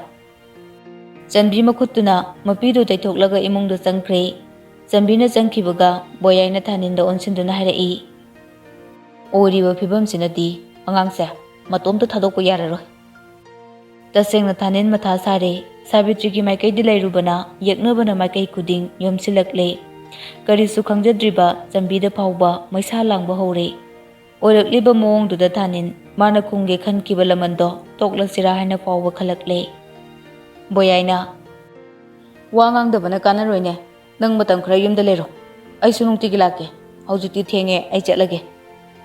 ꯆꯟꯕꯤ ꯃꯈꯨꯠꯇꯨꯅ ꯃꯄꯤꯗꯨ ꯇꯩꯊꯣꯛꯂꯒ ꯏꯃꯨꯡꯗ ꯆꯪꯈ꯭ꯔꯦ꯫ ꯆꯟꯕꯤꯅ ꯆꯪꯈꯤꯕꯒ ꯕꯣꯌꯥꯏꯅ ꯊꯥꯅꯤꯟꯗ ꯑꯣꯟꯁꯤꯟꯗꯨꯅ ꯍꯥꯏꯔꯛꯏ, "ꯑꯣꯏꯔꯤꯕ ꯐꯤꯕꯝꯁꯤꯅꯗꯤ ꯑꯉꯥꯡꯁꯦ ꯃꯇꯣꯝꯇ ꯊꯥꯗꯣꯛꯄ ꯌꯥꯔꯔꯣꯏ꯫" ꯇꯁꯦꯡꯅ ꯊꯥꯅꯤꯟ ꯃꯊꯥ ꯁꯥꯔꯦ꯫ ꯁꯥꯕꯤꯇ꯭ꯔꯤꯒꯤ ꯃꯥꯏꯀꯩꯗ ꯂꯩꯔꯨꯕꯅ ꯌꯦꯛꯅꯕꯅ ꯃꯥꯏꯀꯩ ꯈꯨꯗꯤꯡ ꯌꯣꯝꯁꯤꯜꯂꯛꯂꯦ꯫ ꯀꯔꯤꯁꯨ ꯈꯪꯖꯗ꯭ꯔꯤꯕ ꯆꯟꯕꯤꯗ ꯐꯥꯎꯕ ꯃꯩꯁꯥ ꯂꯥꯡꯕ ꯍꯧꯔꯦ꯫ ꯑꯣꯏꯔꯛꯂꯤꯕ ꯃꯑꯣꯡꯗꯨꯗ ꯊꯥꯅꯤꯟ ꯃꯥꯅ ꯈꯨꯝꯒꯦ ꯈꯟꯈꯤꯕ ꯂꯃꯟꯗꯣ ꯇꯣꯛꯂꯁꯤꯔꯥ ꯍꯥꯏꯅ ꯐꯥꯎꯕ ꯈꯜꯂꯛꯂꯦ꯫ ꯕꯣꯌꯥꯏꯅ, "ꯋꯥ ꯉꯥꯡꯗꯕꯅ ꯀꯥꯟꯅꯔꯣꯏꯅꯦ꯫ ꯅꯪ ꯃꯇꯝ ꯈꯔ ꯌꯨꯝꯗ ꯂꯩꯔꯣ꯫ ꯑꯩꯁꯨ ꯅꯨꯡꯇꯤꯒꯤ ꯂꯥꯛꯀꯦ꯫ ꯍꯧꯖꯤꯛꯇꯤ ꯊꯦꯡꯉꯦ, ꯑꯩ ꯆꯠꯂꯒꯦ꯫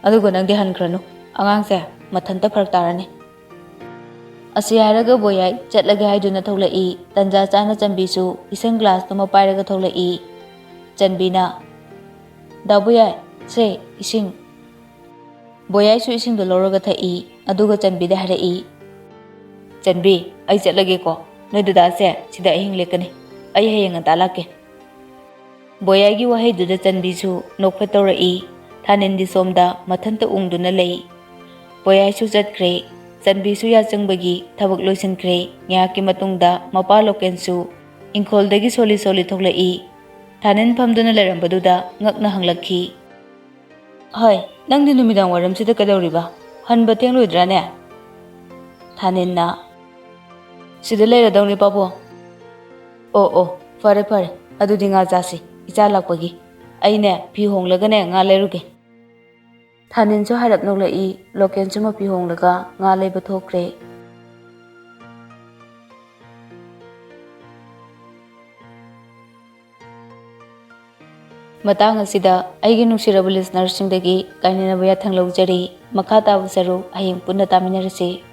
ꯑꯗꯨꯒ ꯅꯪꯗꯤ ꯍꯟꯈ꯭ꯔꯅꯨ꯫ ꯑꯉꯥꯡꯁꯦ ꯃꯊꯟꯇ ꯐꯔꯛ ꯇꯥꯔꯅꯤ꯫" ꯑꯁꯤ ꯍꯥꯏꯔꯒ ꯕꯣꯌꯥꯏ ꯆꯠꯂꯒꯦ ꯍꯥꯏꯗꯨꯅ ꯊꯣꯛꯂꯛꯏ꯫ ꯇꯟꯖꯥ ꯆꯥꯅ ꯆꯟꯕꯤꯁꯨ ꯏꯁꯤꯡ ꯒ꯭ꯂꯥꯁꯇꯨꯃ ꯄꯥꯏꯔꯒ ꯊꯣꯛꯂꯛꯏ꯫ ꯆꯟꯕꯤꯅ, "ꯗꯥ ꯕꯣꯌꯥꯏ, ꯁꯦ, ꯏꯁꯤꯡ꯫" ꯕꯣꯌꯥꯏꯁꯨ ꯏꯁꯤꯡꯗꯣ ꯂꯧꯔꯒ ꯊꯛꯏ꯫ ꯑꯗꯨꯒ ꯆꯟꯕꯤꯗ ꯍꯥꯏꯔꯛꯏ, "ꯆꯟꯕꯤ, ꯑꯩ ꯆꯠꯂꯒꯦꯀꯣ꯫ ꯅꯣꯏ ꯗꯗꯥꯁꯦ ꯁꯤꯗ ꯑꯍꯤꯡ ꯂꯦꯛꯀꯅꯤ꯫ ꯑꯩ ꯍꯌꯦꯡ ꯉꯟꯇꯥ ꯂꯥꯛꯀꯦ꯫" ꯕꯣꯌꯥꯏꯒꯤ ꯋꯥꯍꯩꯗꯨꯗ ꯆꯟꯕꯤꯁꯨ ꯅꯣꯛꯐꯦꯠ ꯇꯧꯔꯛꯏ꯫ ꯊꯥꯅꯤꯟꯗꯤ ꯁꯣꯝꯗ ꯃꯊꯟꯇ ꯎꯪꯗꯨꯅ ꯂꯩ꯫ ꯕꯣꯌꯥꯏꯁꯨ ꯆꯠꯈ꯭ꯔꯦ꯫ ꯆꯟꯕꯤꯁꯨ ꯌꯥꯆꯪꯕꯒꯤ ꯊꯕꯛ ꯂꯣꯏꯁꯤꯟꯈ꯭ꯔꯦ꯫ ꯉꯥꯏꯍꯥꯛꯀꯤ ꯃꯇꯨꯡꯗ ꯃꯄꯥ ꯂꯣꯀꯦꯟꯁꯨ ꯏꯪꯈꯣꯜꯗꯒꯤ ꯁꯣꯜꯂꯤ ꯁꯣꯜꯂꯤ ꯊꯣꯛꯂꯛꯏ꯫ ꯊꯥꯅꯤꯟ ꯐꯝꯗꯨꯅ ꯂꯩꯔꯝꯕꯗꯨꯗ ꯉꯛꯅ ꯍꯪꯂꯛꯈꯤ, "ꯍꯣꯏ, ꯅꯪꯗꯤ ꯅꯨꯃꯤꯗꯥꯡ ꯋꯥꯏꯔꯝꯁꯤꯗ ꯀꯩꯗꯧꯔꯤꯕ? ꯍꯟꯕ ꯊꯦꯡꯂꯣꯏꯗ꯭ꯔꯥꯅꯦ?" ꯊꯥꯅꯤꯟꯅ, "ꯁꯤꯗ ꯂꯩꯔꯗꯧꯅꯤ, ꯄꯥꯕꯨꯡ꯫" "ꯑꯣ, ꯑꯣ, ꯐꯔꯦ, ꯐꯔꯦ꯫ ꯑꯗꯨꯗꯤ ꯉꯥ ꯆꯥꯁꯤ, ꯏꯆꯥ ꯂꯥꯛꯄꯒꯤ꯫ ꯑꯩꯅꯦ, ꯐꯤ ꯍꯣꯡꯂꯒꯅꯦ, ꯉꯥ ꯂꯩꯔꯨꯒꯦ꯫" ꯊꯥꯅꯤꯟꯁꯨ ꯍꯥꯏꯔꯞ ꯅꯣꯛꯂꯛꯏ꯫ ꯂꯣꯀꯦꯟꯁꯨ ꯃꯐꯤ ꯍꯣꯡꯂꯒ ꯉꯥ ꯂꯩꯕ ꯊꯣꯛꯈ꯭ꯔꯦ꯫ ꯃꯇꯥꯡ ꯑꯁꯤꯗ ꯑꯩꯒꯤ ꯅꯨꯡꯁꯤꯔꯕ ꯂꯤꯁꯅꯔꯁꯤꯡꯗꯒꯤ ꯀꯥꯏꯅꯅꯕ ꯌꯥꯊꯪ ꯂꯧꯖꯔꯤ꯫ ꯃꯈꯥ ꯇꯥꯕ ꯁꯔꯨꯛ ꯍꯌꯦꯡ ꯄꯨꯟꯅ ꯇꯥꯃꯤꯟꯅꯔꯁꯤ꯫